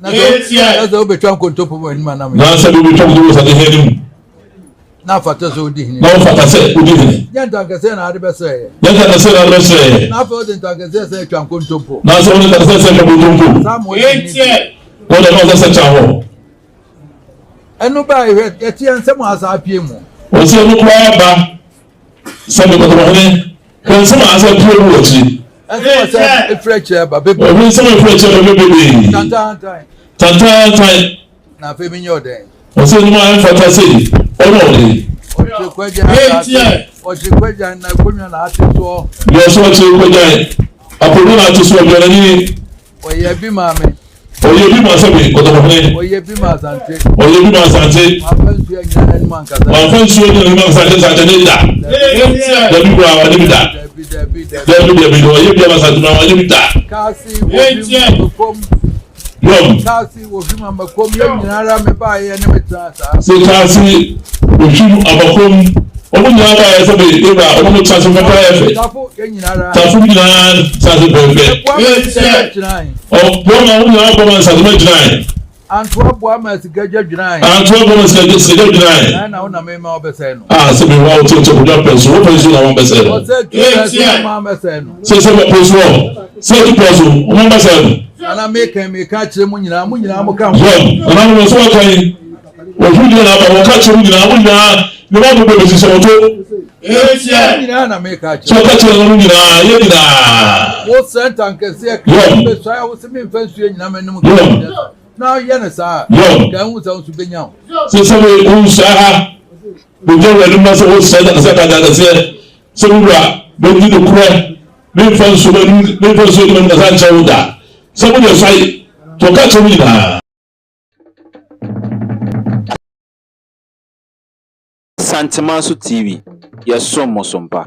Na sɛ wobɛtwa nkontompo wɔ anim anam. Na sɛ wobɛtwa nkontompo wɔ Asantehene anim. Na afata sɛ wodi hene. Na wofata sɛ wodi hene. Nyɛ ntankɛseɛ na ade bɛsrɛ yɛ. Nyɛ ntankɛseɛ na ade bɛsrɛ yɛ. Na afei wode ntankɛseɛ sɛ atwa nkontompo. Na sɛ wode ntankɛseɛ sɛ atwa nkontompo. Saa ma wodi hene bi. Na wode ama sɛ kyɛ hɔ. Ɛno baa ehwɛ yɛte yɛn nsɛm a asa apue mu. Wɔsi ɛno koraa ba sɛ mekɔtɔmɔhene hwɛ nsɛm a asa apue mu wɔ akyiri. Ɛnsɛm a sɛ efiri akyire ba bebree. Ɔhwɛ nsɛm a efiri akyire ba bebree. Tantantan. Tantantan. Na afei menyɛ ɔdɛn. Ɔsɛ anim a ɛmfata sei ɔnyɛ ɔdɛn. Ɔkyere kwagyan asase ɔkyere kwagyan na akonnwa na ate soɔ. Deɛ ɔsɛ ɔkyere kwagyan akonnwa na ate soɔ deɛ ɔnani. Ɔyɛ bi maa me. Ɔyɛ bi maa sɛbi kɔtɔkɔhene. Ɔyɛ bi maa Asante. Ɔyɛ bi maa Asante. Wamfa nsuo anyina n'anim ankasa. Wamfa nsuo anyina n'anim ankasa nkyɛ Asante ne da. Dabi koraa wanyɛ bi da. Dabi dabi dabi. Dabi dabi ɔyɛ bi ama Asante ma wanyɛ bi da. Kaase wɔ bi mu kom. Yɔm. Kaase wɔ fi mu amakom yɛn nyinara me ba yɛ ne me tena saa. Sɛ kaase wɔ fi mu amakom wɔn nyinaa ba yɛ sɛ bɛ ewura wɔn mo tena so fɛfɛ yɛ fɛ. Tafo yɛn nyinara. Tafo nyinaa tena so fɛfɛ. Ɛboa ma sika gyinae. Ɔboa ma wɔn nyinaa boa ma nsasema gyinae. Antoa boa ma sikagya gyinae. Antoa boa ma sikagya gyinae. Na na wo na mema wɔbɛsɛe no. Ah, sɛ mewɔ wo kyerɛkyerɛ kodwa pɛ so, wo pɛ so na wɔn bɛsɛe no. Ɔsɛ tu pɛ so na wɔn bɛsɛe no. Sɛ sɛ pɛ so sɛ tu pɛ so wɔn bɛsɛe no. Nana meka meka kyerɛ mu nyinaa mo nyinaa mo ka ho. Yɔn, nana mo sɛ wɔka yi, wɔhwɛ gyina na aba wɔka kyerɛ mu nyinaa mo nyinaa ne wɔn abobɔ bɛsi sɛ wɔto. Yɛn nyinaa na meka kyerɛ. Sɛ ɔka kyerɛ no nyinaa yɛn nyinaa. Wo sɛ ntankɛseɛ ka bɛsua a wo sɛ memfa nsuo nyina m'anim ka na yɛ no saa ka ɛhu sɛ wo nso bɛnya wo. Sɛ sɛ wo nsua ha bɛgya wɔ anim na sɛ wo sɛ ntankɛseɛ ka ntankɛseɛ sɛ wo wura bɛdi nokorɛ memfa nsuo m'anim memfa nsuo nyina m'anim kasa nkyerɛ wo da sɛ mo deɛ sɔe to ɔka kyerɛ mo nyinaa. Asantemanso TV, yɛsom mo so mpa.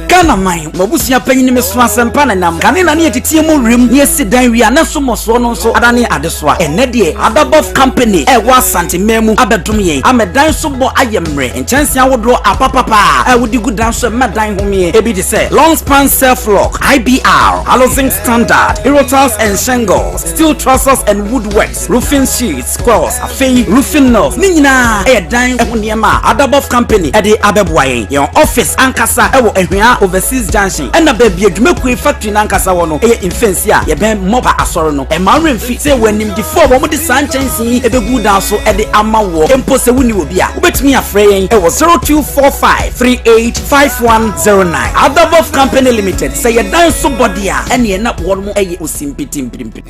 Ghana man, m'abusua panyin me so asɛmpa na nam. Kane na ne yɛteteɛ mu werɛm ne yɛsi dan wie a na so mmɔsoɔ no nso adane adesoa. Ɛnnɛ deɛ Adabɔf Company a ɛwɔ Asante man mu abɛdom yɛn ama dan so bɔ ayɛ mmerɛ. Nkyɛnsee ahodoɔ apapapa a wode gu dan so ɛma dan homeɛ. Ebi te sɛ Long Span Self Lock, IBR, Halozinc Standard, Aerotiles and Shingles, Steel Trusses and Woodworks, Roofing Sheets, Coils, afei Roofing Nails. Ne nyinaa yɛ dan ho nneɛma a Adabɔf Company de abɛboa yɛn. Yɛn office ankasa wɔ Ahwea Overseas Junction, ɛna baabi a dwumakuo yi factory no ankasa wɔ no yɛ Mfɛnsi a yɛbɛn Mopa Asɔre no. Mma wo werɛ mfi sɛ yɛwɔ animdefoɔ a wɔde saa nkyɛnsee yi bɛgu dan so de ama woɔ. Mpo sɛ wonni obi a, wobɛtumi afrɛ yɛn wɔ 0245 385109. Adabɔf Company Limited, sɛ yɛ dan so bɔ deɛ a, ɛneɛ na wɔnom yɛ osimpitimpirimpi.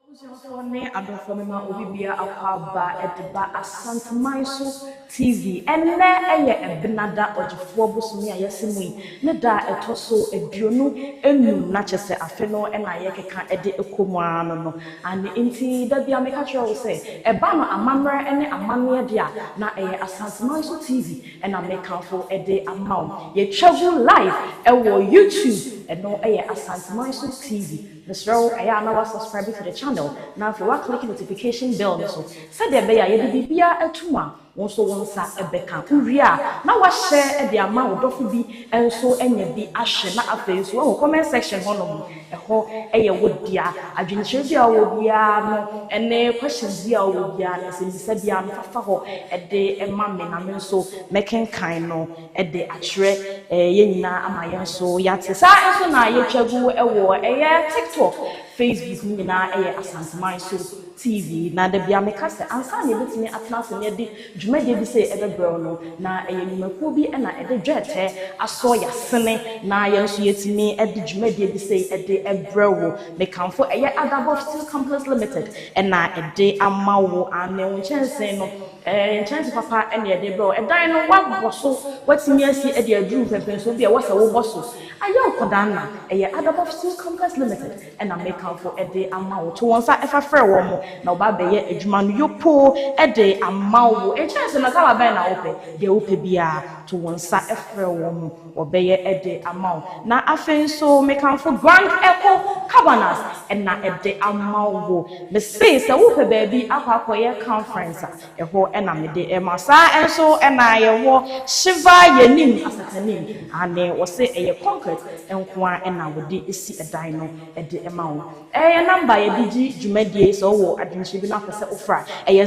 Abusuafoɔ ne adɔfoɔ mema obi bia akwaaba de ba Asanteman so TV. Ɛnnɛ yɛ Ɛbenada Ɔgyefoɔ bosome a yɛasi mu yi ne da a ɛtɔ so 25 na kyerɛ sɛ afe no na yɛkeka de kɔ mu ara no no. Aane nti da bia meka kyerɛ wo sɛ ɛba no amammerɛ ne amanneɛ deɛ a na ɛyɛ Asanteman so TV na mekamfo de ama wo. Yɛtwa gu live wɔ YouTube, ɛno yɛ Asanteman so TV. Mesrɛ wo, ɛyɛ a na wa subscribe to the channel na afei wa click notification bell no so sɛdeɛ ɛbɛyɛ a yɛde biribiara ato mu a, wo nso wo nsa bɛka. Wowie a, na wa share de ama wo dɔfo bi nso anya bi ahwɛ na afei nso woahu comment section hɔnom no, ɛhɔ yɛ wo dea. Adwenkyerɛ bi a wowɔ biara no ne questions bi a wowɔ biara no, nsɛmmisa biara no, fa fa hɔ de ma me na me nso mɛkenkan no de akyerɛ yɛn nyinaa ama yɛn nso yɛate. Saa nso na yɛtwa gu wɔ ɛyɛ TikTok, Facebook ne nyinaa ɛyɛ Asanteman so TV. Na da biara meka sɛ ansa na yɛbɛtumi atena ase na yɛde dwumadie bi sei ɛbɛbrɛ wo no, na ɛyɛ nnwumakuo bi na ɛde dwɛɛtɛ asɔ yɛasene na yɛn nso yɛtumi de dwumadie bi sei de brɛ wo. Mekamfo ɛyɛ Adabɔf Steel Companies Limited na ɛde ama wo. Aane, wo nkyɛnsee no Ɛɛ, nkyɛnse papa na yɛde rebrɛ wo. Ɛdan no, woabɔ so, woatumi asi de aduru mpɛnpɛnsoɔ bi a ɛwɔ sɛ wobɔ so. Ayɛ wo kɔdaa nna. Ɛyɛ Adabɔf Steel Complex Limited na mekamfo de ama wo. To wo nsa fa frɛ wɔn. na wɔba abɛyɛ adwuma no yopoo de ama wo. Nkyɛnse no colour bɛn na wopɛ? Deɛ wopɛ biara, to wo nsa frɛ wɔn, wɔbɛyɛ de ama wo. Na afei nso mekamfo Grand Echo Cabanas na de ama wo. Mese sɛ wopɛ baabi akɔ akɔyɛ conference a, Ɛhɔ na mede rema. Saa ara nso na yɛwɔ Shiva Yenim Asatanim. Aane, wɔse ɛyɛ concrete nko ara na wɔde si dan no de ma wo. Ɛyɛ number a yɛde gye dwumadie yi, sɛ wowɔ adwenkyerɛ bi na wopɛ sɛ wofrɛ a, ɛyɛ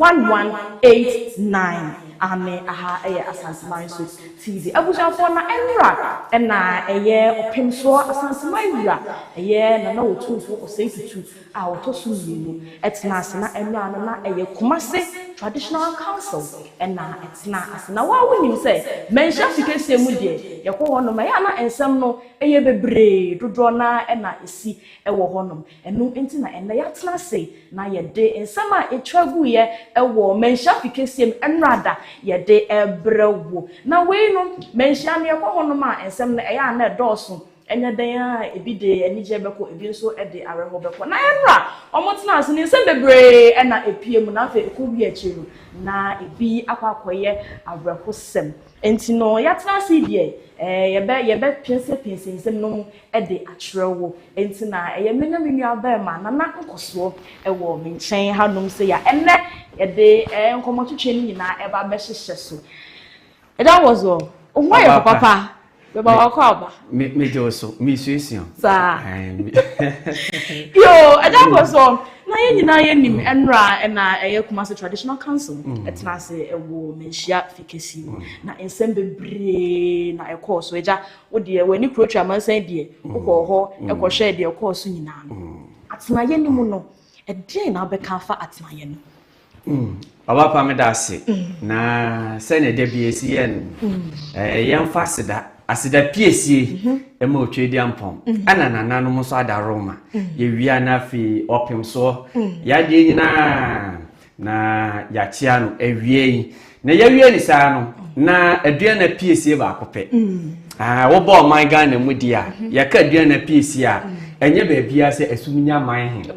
0244961189. Aane, aha yɛ Asanteman so TV. Abusuafoɔ, na ɛnora na ɛyɛ Ɔpemsoɔ Asanteman Wura, ɛyɛ Nana Otumfoɔ Osei Tutu a ɔtɔ so mmienu tenaa ase na ɛno ara no na ɛyɛ Kumasi Traditional Council na ɛtenaa ase. Na wo ara wonim sɛ Manhyia Fikɛsie mu deɛ yɛkɔ hɔnom a ɛyɛ a na nsɛm no yɛ bebree, dodoɔ no ara na ɛsi wɔ hɔnom. Ɛno nti na ɛnnɛ yɛatena ase na yɛde nsɛm a ɛtwa guiɛ wɔ Manhyia Fikɛsie mu nnora da yɛde rebrɛ wo. Na wei no Manhyia no yɛkɔ hɔnom a nsɛm no ɛyɛ a na ɛdɔɔso. Ɛnyɛ dɛn ara a, ebi de anigyeɛ bɛkɔ, ebi nso de awerɛhoɔ bɛkɔ. Na ɛnora a wɔtenaa ase no, nsɛm bebree na ɛpue mu, na afei ɛkɔwie akyire no, na ebi akɔ akɔyɛ awerɛhosɛm. Enti no, yɛatena ase yi deɛ, yɛbɛ, yɛbɛpinsinpinsin nsɛm no mu de akyerɛ wo. Enti na ɛyɛ me ne me nuabarima Nana Nkɔsoɔ wɔ me nkyɛn hanom sei a, ɛnnɛ yɛde nkɔmmɔtwetwe no nyinaa ɛreba abɛhyehyɛ so. Ɛda wɔ so. Wo ho ayɛ fɛ papa. Bɛba wakɔ aba. Me me gye wo so. Me suasua. Saa. Yo, ɛda wɔ so. Na yɛn nyinaa yɛnim ɛnora ɛna ɛyɛ Kumasi Traditional Council ɛtena ase ɛwɔ Manhyia Fikesi mu. Na nsɛm bebree na ɛkɔɔ so. Agya, wo deɛ w'ani kuro twa amansan deɛ wokɔɔ hɔ ɛkɔhwɛɛ deɛ ɛkɔɔ so nyinaa no. Atenaeɛ no mu no, ɛdeɛn na wobɛka afa atenaeɛ no? Ɔba pa meda ase na sɛnea da bi esi yɛ no yɛmfa aseda aseda piesie ɛma Otwedeampɔn ɛna nananom nso adaroma yɛwia na afei ɔpem soɔ yɛadeɛ nyinaa na yɛakyea no awie yi na yɛawie ne saa no na aduana piesie baako pɛ ah, wobɔ ɔman Ghana mu di a yɛka aduana piesie a ɛnyɛ baabiara sɛ ɛsum nya man he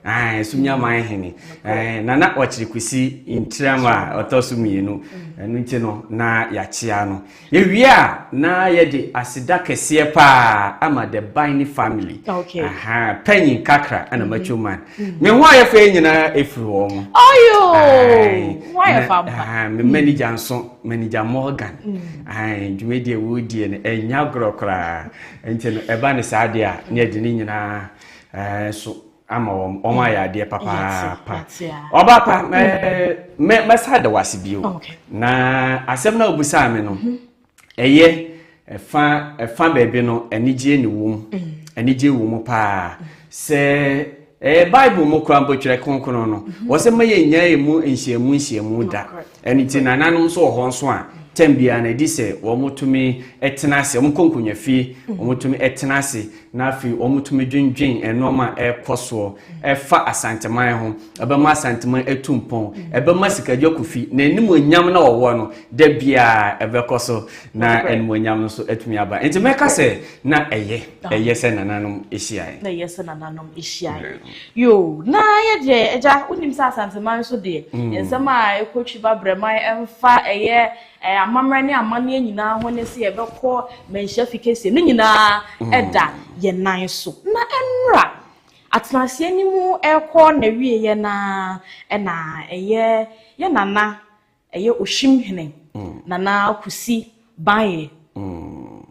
Ah, Esum Nyaman hene. Eh, Nana Ɔkyere Kwesi Ntiram a ɔtɔ so mmienu. Ɛno nti no, na yɛakyea no. Yɛwie a, na yɛde aseda kɛseɛ paa ama the Biny family. Okay. Aha, panyin kakra ɛna macho man. Me ho ayɛ fɛ nyinaa ɛfiri wɔn mo. Ayo! Ho ayɛ fa mpa. Me manager nso, manager Morgan. Ae, dwumadie a wɔredie no, ɛnyɛ agorɔ koraa. Nti no, ɛba ne saa deɛ a, na yɛde ne nyinaa nso ama wɔn wɔn ayɛ adeɛ papaapa ɔba pa mɛ mɛsa da wase bio na asɛm na obusaa me no mhm. ɛyɛ ɛfa ɛfa baabi no anigyeɛ ne wom mm. anigyeɛ wɔ mu paa sɛ ɛyɛ bible mu kora mpo twerɛ kronkron no mhm. wɔ sɛ ma yɛnya emu nhyiamu nhyiamu da ɛno nti nananom nso wɔ hɔ nso a tɛm biara na ɛdi sɛ wɔtumi tena ase wɔn kɔ nkonnwa fie mm. wɔtumi tena ase na afei wɔtumi dwendwen nnoɔma a ɛrekɔ soɔ ɛfa Asanteman ho, ɛbɛma Asanteman atu mpɔn, ɛbɛma Sikadwa Kofi n'animuonyam na ɔwɔ no da biara ɛbɛkɔ so na animuonyam no nso atumi aba. Nti mɛka sɛ na ɛyɛ, ɛyɛ sɛ nananom hyiaeɛ. Na ɛyɛ sɛ nananom hyiaeɛ. Yoo, na yɛ deɛ agya, wonim sɛ Asanteman nso deɛ, nsɛm a ɛkɔtwi ba Brɛman ɛmfa ɛyɛ Amammerɛ ne amanneɛ nyinaa ho ne sɛ yɛbɛkɔ manhyia fi kɛseɛ no nyinaa ɛda yɛn nan so. Na ɛnora atenaseɛ no mu ɛrekɔ n'awieɛ no ara ɛna ɛyɛ yɛ nana ɛyɛ Ohyimhene Nana Kusi Baeɛ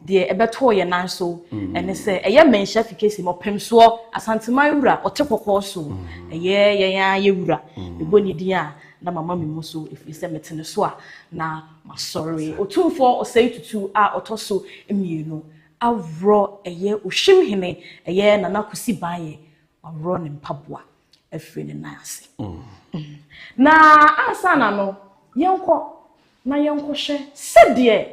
deɛ ɛbɛtoo yɛn nan so ɛne sɛ ɛyɛ manhyia fi kɛseɛ mu ɔpemsoɔ Asanteman wura ɔte kɔkɔɔ so ɛyɛ yɛn ara yɛ wura mebɔ ne din a na mama me mu so, ɛfiri sɛ mete ne so a, na masɔre. Otumfoɔ Osei Tutu a ɔtɔ so mmienu aworɔ ɛyɛ Ohwimhene, ɛyɛ Nana Kusi Baayɛ, waworɔ ne mpaboa afiri ne nan ase. Na ansa na no, yɛnkɔ na yɛnkɔhwɛ sɛdeɛ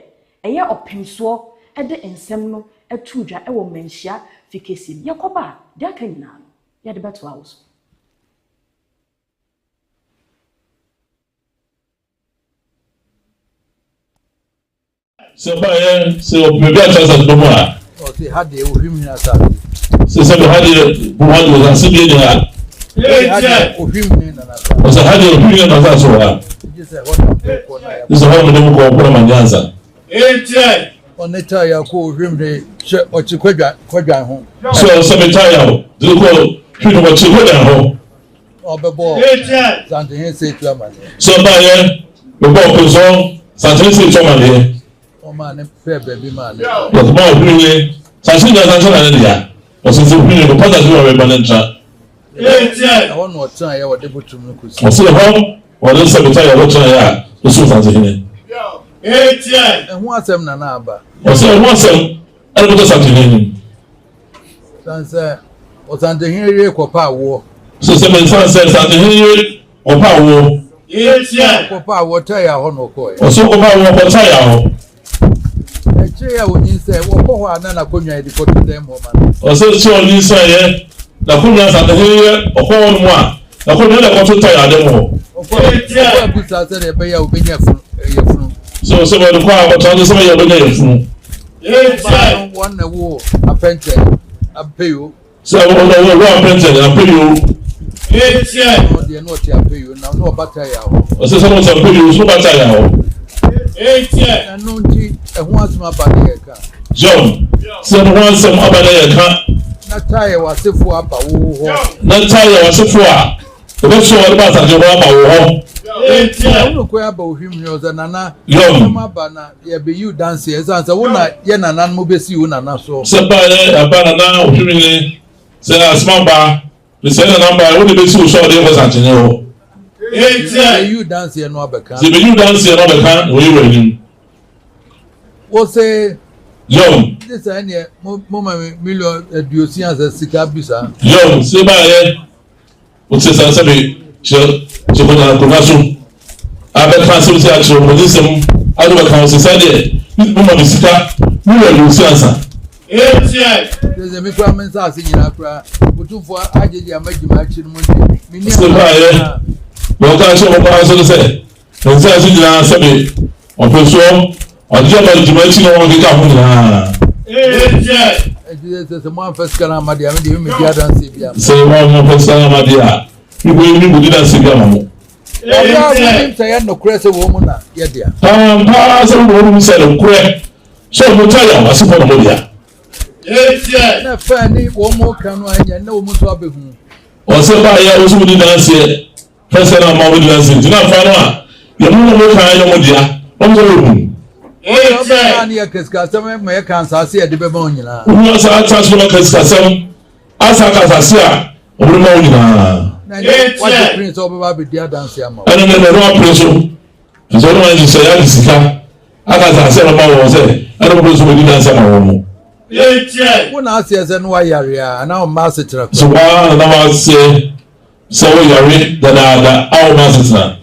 ɛyɛ ɔpemsoɔ de nsɛm no too dwa wɔ Manhyia Fikɛsie mu. Yɛkɔba a, deɛ aka nyinaa no, yɛde bɛtoa wo so. Sɛ ɔbaeɛ sɛ ɔpɛ baabi atra asase no mu a. Ɔse ha deɛ ohwim hene asase. Sɛ sɛ ha deɛ bu ha deɛ asase bi ne ha. Ɔsɛ ha deɛ ohwim ne nana asase wɔ ha. Gye sɛ hɔ na mede mo kɔ ɔkɔ na ma nyansa. Ɔne tae akɔ ohwim de hyɛ ɔkye kwadwan kwadwan ho. Sɛ ɔsɛ me tae a de kɔ hwim ɔkye kwadwan ho. Ɔbɛbɔ Santehene Seetu amaneɛ. Sɛ ɔbaeɛ bɛbɔ ɔponsɔn Santehene Seetu amaneɛ. Ɔmaa ne pɛɛ baabi maa ne. Ɔkɔma ɔhwene Santehene nyinaa Santehene na ne dea. Ɔsɛ sɛ hwene kɔpa Santehene wɔ bɛba ne ntra. Ɛhɔ na ɔtenaeɛ ɔde botom no kɔsi. Ɔsɛ ɛhɔ ɔde sɛ bɛta yɛ hɔ tenaeɛ a ɔsum Santehene. Ɛho asɛm na na aba. Ɔsɛ ɛho asɛm ɛna bɛtɔ Santehene anim. San sɛ Ɔsantehene yere kɔpa awoɔ. Sɛ sɛ mensan sɛ Ɔsantehene yere kɔpa awoɔ. Kɔpa awoɔ Taya hɔ na ɔkɔɛ. Ɔsɛ ɔkɔpa awoɔ kɔ Taya hɔ. Akyire a ɔnyinsɛn wɔkɔ hɔ a na n'akonnwa yɛde kɔto dan mu hɔ ma no. Ɔsɛ sɛ ɔnyinsɛn yɛ n'akonnwa Asantehene yere ɔkɔ hɔ nom a n'akonnwa na ɛkɔto Taya dan mu hɔ. Ɔkɔ abusa sɛdeɛ ɛbɛyɛ a ɔbɛnya yafunu. Sɛ ɔsɛ wɔde kɔ a ɔkɔtɔ ade sɛ bɛyɛ ɔbɛnya yafunu. Ɔbaa no wɔn na ɛwoo apɛnkyɛn apeyo. Sɛ wɔn na wɔwɔ apɛnkyɛn apeyo. Ɔno deɛ na ɔte apeyo na na ɔba taya hɔ. Ɔsɛ sɛ ɔte apeyo so ɔba taya hɔ. Ɛno nti ɛho asɛm aba ne yɛ ka. John sɛ ɛho asɛm aba ne yɛ ka. Na taya w'asefoɔ aba wo hɔ. Na taya w'asefoɔ a wɔbɛsoa wɔde ba asase hɔ aba wo hɔ. Ɛhunu kwan aba ohwim hwɛ ɔsɛ nana. Yɔm. Asɛm aba na yɛbɛyi wo danseɛ ɛsiane sɛ wo na yɛ nananom bɛsi wo nana so. Sɛ baeɛ aba nana ohwim hene sɛ asɛm aba mesɛ nana baeɛ wo na ɛbɛsi wo so a wɔde kɔ sankyene hɔ. Yɛbɛyi wo danseɛ no abɛka. Sɛ yɛbɛyi wo danseɛ no abɛka na wɔyi wɔ anim. Wo se. Yɔm. Ne sɛ ɛneɛ mo ma me million aduosia sɛ sika bi saa. Yɔm sɛ baeɛ. Wote saa sɛ me kyerɛ sɛ kɔnya akonnwa so abɛka asɛm sɛ akyerɛ wɔn nsɛm ade bɛka wo sɛ sɛ deɛ moma me sika me wura de osi ansa. Sɛ me kura me nsaase nyinaa kura otumfoɔ agyegye ama gyima akyi no mu nti me ni Sɛ baayɛ na ɔka kyerɛ wɔn paa nso ne sɛ me nsaase nyinaa sɛ me ɔpɛ soɔ ɔgyegye ama gyima akyi na wɔn keka ho nyinaa. Ɛnti sɛ sɛ mo anfa sika no amma deɛ me deɛ me di adanseɛ bi ama. Sɛ mo anfa sika no amma deɛ a me kɔ me kɔ di adanseɛ bi ama mo. Wɔn a wɔnim sɛ yɛ nokorɛ sɛ wɔn mu na yɛ dea. Paa sɛ wɔn mu sɛ nokorɛ sɛ wɔn ta yɛ asefo na mo dea. Na fɛn ne wɔn mu ka no anyɛ na wɔn nso abɛhu. Ɔsɛ baa yɛ wɔn nso di danseɛ. Fɛ sɛ na ama wɔn gyina nsi nti na afa no a yɛn mu na wɔn kan yɛ wɔn dea wɔn sɛ wɔn hu. Wɔn ne yɛ kasikasɛm ma yɛ ka nsaase yɛ de bɛma wɔn nyinaa. Wɔn asa asa so ma kasikasɛm asa ka asase a wɔn de ma wɔn nyinaa. Na ɛnɛ wɔde pere sɛ wɔbɛba abɛdi adanse ama wɔn. Ɛnɛ nɛ wɔn apere so nso wɔn ayɛ sɛ yɛade sika aka asase a wɔma wɔn sɛ ɛna wɔn nso wɔdi danse ama wɔn mo. Wo na aseɛ sɛ no wayare a anaa ɔmma asetra kura. So wɔn na wɔaseɛ. Sɛ wo yare dadaada a woma asetena.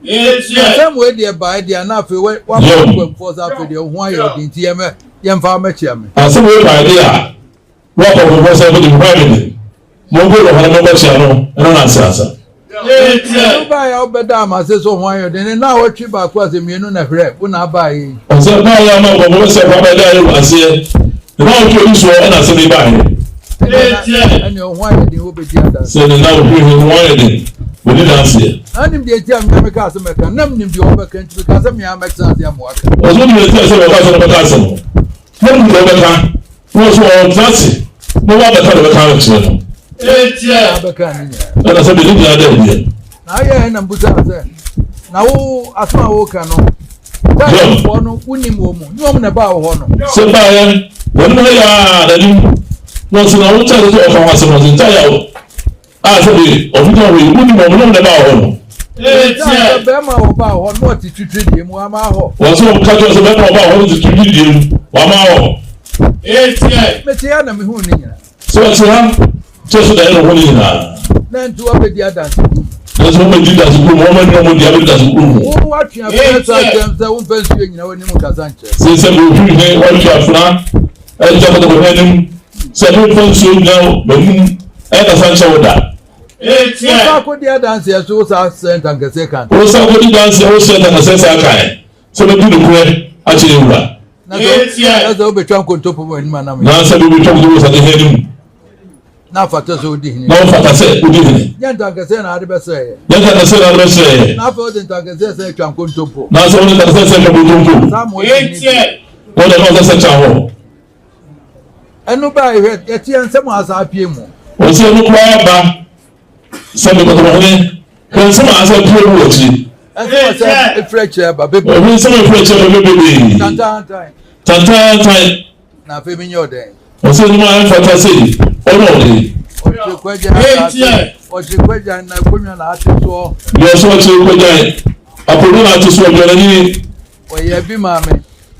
Asɛm wei deɛ bae deɛ na afei wama akwamfoɔ sɛ afei deɛ wo ho ayɛ ɔden nti yɛmɛ yɛmfa mmɛkyia me. Asɛm wei bae deɛ a na wakɔ sɛ afei deɛ me ho ayɛ me den monkɔ wɔ hɔ na monkɔkyia no ɛno na ase ansa. Ɛno baeɛ a wobɛda ama ase sɛ wo ho ayɛ ɔden ne na awɔtwe baako asɛ mmienu na hwerɛ wo na abaeɛ yi. Ɔsɛ baeɛ a ma nkɔmfoɔ sɛ kɔ abɛda ayɛ wɔ aseɛ ne na awɔtwe adi soɔ ɛna asɛm yi baeɛ. Ɛne wo ho ayɛ den wobɛdi adanseɛ. Sɛ ne na wohwɛ ho ayɛ den wɔdi danseɛ. Na nim deɛ nti a mea mekaa sɛ mɛka na nim deɛ wɔbɛka nti mekaa sɛ mea mɛtena ase ama waka. Ɔsɛ nim deɛ nti a sɛ wɔka sɛ wɔbɛka asɛm no na nim deɛ wɔbɛka na wɔsɛ wɔtena ase na wɔabɛka deɛ wɔbɛka no kyerɛ no. Abɛka ne nyinaa. Ɛna sɛ deɛ ne nyinaa dɛ deɛ. Na ayɛ na mbusa sɛ na wo asɛm a woka no Táyàfoɔ no wonim wɔn mu, nyɛ wɔn na ɛbaa wɔ hɔ no. Sɛ baeɛ, wɔn mu yɛ a n'anim, na ɔsɛ na wɔn nkyɛn sɛ ɔka ho asɛm ɔsɛ nkyɛn yɛ a sɛ de ɔfita hɔ yi wonim wɔn nyɛ wɔn na ɛbaa wɔ hɔ no. Sɛ bɛrima a ɔbaa hɔ no ɔte twitwi deɛ mu wama hɔ. Wɔn sɛ wɔn ka kyerɛ sɛ bɛrima a ɔbaa hɔ no te twitwi deɛ mu wama hɔ. Mete ha na mehu ne nyinaa. Sɛ ɔte ha kyɛ so daeɛ na ɔhɔ ne nyinaa. Na nti wabɛdi adanse kuru mu. Nanso wɔbɛdi danse kuru mu, wɔn ani wɔn deɛ abɛdi danse kuru mu. Wo watwe afena so akyɛm sɛ womfa nsuo nyina w'anim kasa nkyerɛ. Sɛ sɛ mehwiri he watwe afena agya kɔtɔkɔ he anim sɛ memfa nsuo nyina m'anim ɛnkasa nkyerɛ wo da. Wosa akɔdi adanseɛ so wosa sɛ ntankɛseɛ kan. Wosa akɔdi danseɛ wo sɛ ntankɛseɛ saa kan sɛ bɛdi nokorɛ akyerɛ wura. Na sɛ wobɛtwa nkontompo wɔ anim anam. Na sɛ wobɛtwa nkontompo wɔ sade he anim. Na afata sɛ odi hene. Na ɔfata sɛ odi hene. Nyɛ ntankɛseɛ na ade bɛsrɛ yɛ. Nyɛ ntankɛseɛ na ade bɛsrɛ yɛ. Na afei wode ntankɛseɛ sɛ atwa nkontompo. Na sɛ wode ntankɛseɛ sɛ atwa nkontompo. Saa ma odi hene bio. Wɔde ɛma ɔsɛ sɛ kyɛn hɔ. Ɛno baa yɛhwɛ yɛte yɛn nsɛm a asa apue mu. Wɔsi ɛno koraa ba sɛ mekɔtɔmɔhene hwɛ nsɛm a asa apue mu wɔ akyiri. Ɛnsɛm a sɛ efiri akyire aba bebree. Ɔhwɛ nsɛm a efiri akyire aba bebree. Tantantan. Tantantan. Na afei menyɛ ɔdɛn. Ɔsɛ ɛnum a ɛmfata sei ɔne ɔde. Ɔkyere kwagyan asase ɔkyere kwagyan na akonnwa na ate soɔ. Deɛ ɔsɛ ɔkyere kwagyan akonnwa na ate soɔ deɛ ɔnani. Ɔyɛ bi maa me.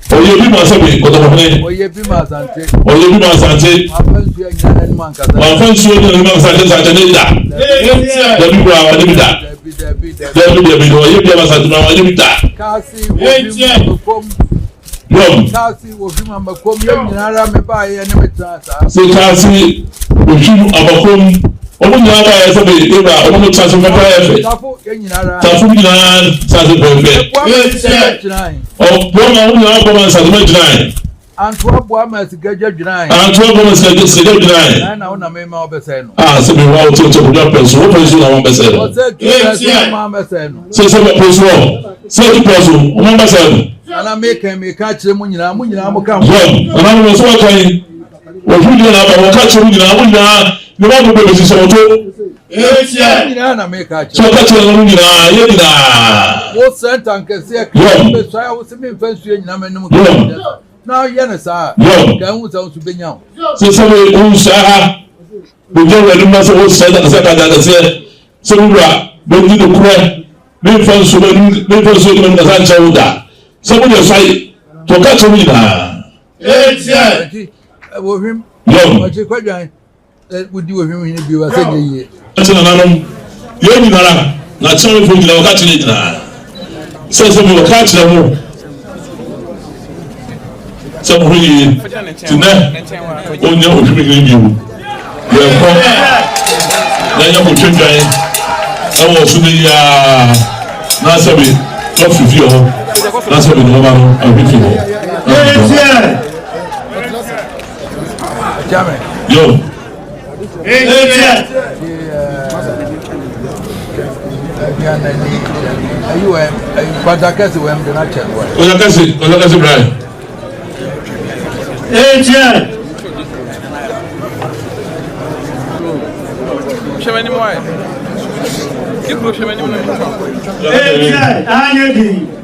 Ɔyɛ bi maa sɛbi kɔtɔkɔhene. Ɔyɛ bi maa Asante. Ɔyɛ bi maa Asante. Wamfa nsuo anyina n'anim ankasa. Wamfa nsuo anyina n'anim ankasa nkyɛ Asante ne da. Dabi koraa wanyɛ bi da. Dabi dabi dabi. Dabi dabi ɔyɛ bi ama Asante ma wanyɛ bi da. Kaase wɔ bi mu kom. Yɔm. Kaase wɔ bi mu amakom yɛn nyinara me ba yɛ ne me tena saa. Se kaase wɔ hwim amakom wɔn nyinaa ba yɛ sɛ be ewura wɔn mo tena se fɛfɛɛfɛ. Tafo yɛn nyinara. Tafo nyinaa tena se fɛfɛ. Ɛboa ma sika gyinae. Ɔboa ma wɔn nyinaa boa ma nsasema gyinae. Antoa boa ma sikagya gyinae. Antoa boa ma sikagya gyinae. Na na wo na mema wɔbɛsɛe no. Ah, sɛ mewɔ wo tete kodwa pɛ so, wo pɛ so na wɔn bɛsɛe no. Ɔsɛ tu pɛ so na wɔn bɛsɛe no. Sɛ sɛ pɛ so sɛ tu pɛ so wɔn bɛsɛe no. Nana meka meka kyerɛ mu nyinaa mo nyinaa mo ka ho. Yɔn, nana mo nso wɔka yi. Wɔhwɛ nyinaa na aba wɔka kyerɛ mu nyinaa mo nyinaa ne wɔn abɛbɛ bɛsi sɛ wɔto. Mo nyinaa na meka kyerɛ. Sɛ ɔka kyerɛ mo nyinaa yɛ nyinaa. Wo sɛ ntankɛseɛ ka bɛsua a wo sɛ memfa nsuo nyina m'anom ka na yɛ no saa ka ɛhu sɛ wo nso bɛnya wo. Sɛ sɛ wo ha bɛgya w'anim na sɛ wo sɛ sɛ kɛseɛ sɛ wo wura bɛdi nokorɛ memfa nsuo m'anim memfa nsuo nyina m'anim kasa nkyerɛ wo da sɛ mo deɛ sɔe to ɔka kyerɛ mo nyinaa. Nti wɔhwim Yɔm. ɔkye kwadwan wodi wɔhwim hene bio asɛ nyɛ yie. Ɛsɛ nananom yɛn nyinara na kyerɛwfo nyinaa wɔka kyerɛ nyinaa sɛ sɛ bi wɔka kyerɛ mo sɛ mo ho yie te nɛ ɔnyɛ ohwim hene bio yɛnkɔ na yɛ kɔtwa dwan ɛwɔ so no yi ara na sɛ bi wafi fie hɔ na sɛ bi ne wɔba no ahwe fie hɔ. Yo. Kwantakɛse, kwantakɛse Brian.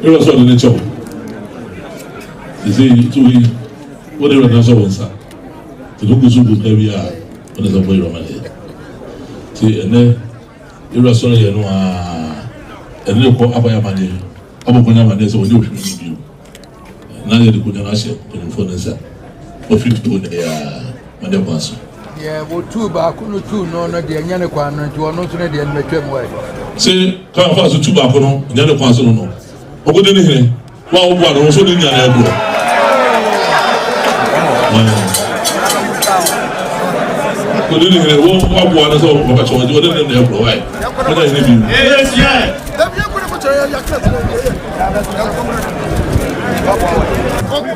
Yóò sọ ọdún ní kyɛw. Sisi tumi wọ́n de wọ́n sọ wɔn nsa. Tètè kó so gu kabi a wọ́n de sọ bɔ yorùbá deɛ. Ti ɛnɛ ewura sɔrɔ yɛ no aa ɛne kɔ akɔyɛ amadeɛ abɔ kɔnyɛ amadeɛ sɛ wɔnyɛ ohwɛ mu bio. Na yɛde konya no ahyɛ mpanyinfoɔ no nsa. Wɔfiri tuo ne yɛ aa wɔde kwan so. Deɛ wɔtuu baako no tuu no no deɛ nyɛ ne kwan no nti ɔno nso ne deɛ no bɛtwam wɔ. Se kwan fa so tu baako no nyɛ ne kwan so no no ɔkɔdi ne hene wo a woboa no nso ne nua na ɛboɔ. Kɔdi ne hene wo waboa no sɛ wɔbɛkyɛ wɔn nti wɔde ne na ɛboɔ wae wɔnyɛ hene bi.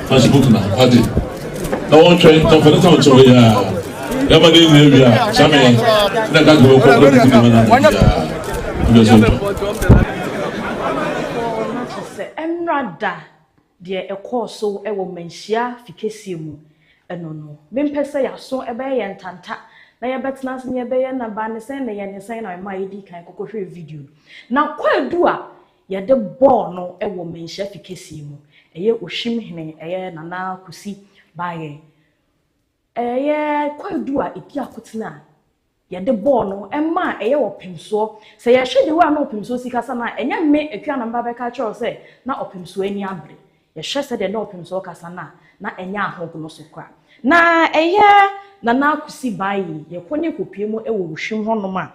Facebook na ade na wɔntwɛn na ɔfɛ ne sɛ ɔkyerɛ yɛ a yɛma ne nyina wie a kyame na ka kɛ wɔkɔ kɔ ne ti ne ma na ne bia ɛbɛ so ntɔ. Sɛ ɛnra da deɛ ɛkɔɔ so wɔ manhyia fikɛsie mu ɛno no, mempɛ sɛ yɛaso ɛbɛyɛ yɛn ntanta na yɛbɛtena ase na yɛbɛyɛ na ba ne sɛn na yɛ ne sɛn na ɛma yɛdi kan kɔkɔhwɛ video no. Na kwaadu a yɛde bɔɔ no wɔ manhyia fikɛsie mu, ɛyɛ Ohwim hene, ɛyɛ Nana Kusi Baayɛ. Ɛyɛ kwaadu a ɛdi akotene a yɛde bɔɔ no ɛma ɛyɛ ɔpemsoɔ. Sɛ yɛhwɛ de wura na ɔpemsoɔ si kasa no a, ɛnyɛ me Akua na meba bɛka kyerɛ wo sɛ na ɔpemsoɔ ani abere. Yɛhwɛ sɛdeɛ na ɔpemsoɔ kasa no a, na ɛnyɛ ahogono so koraa. Na ɛyɛ Nana Kusi Baayɛ, yɛkɔ ne kɔpie mu wɔ Ohwim hɔnom a,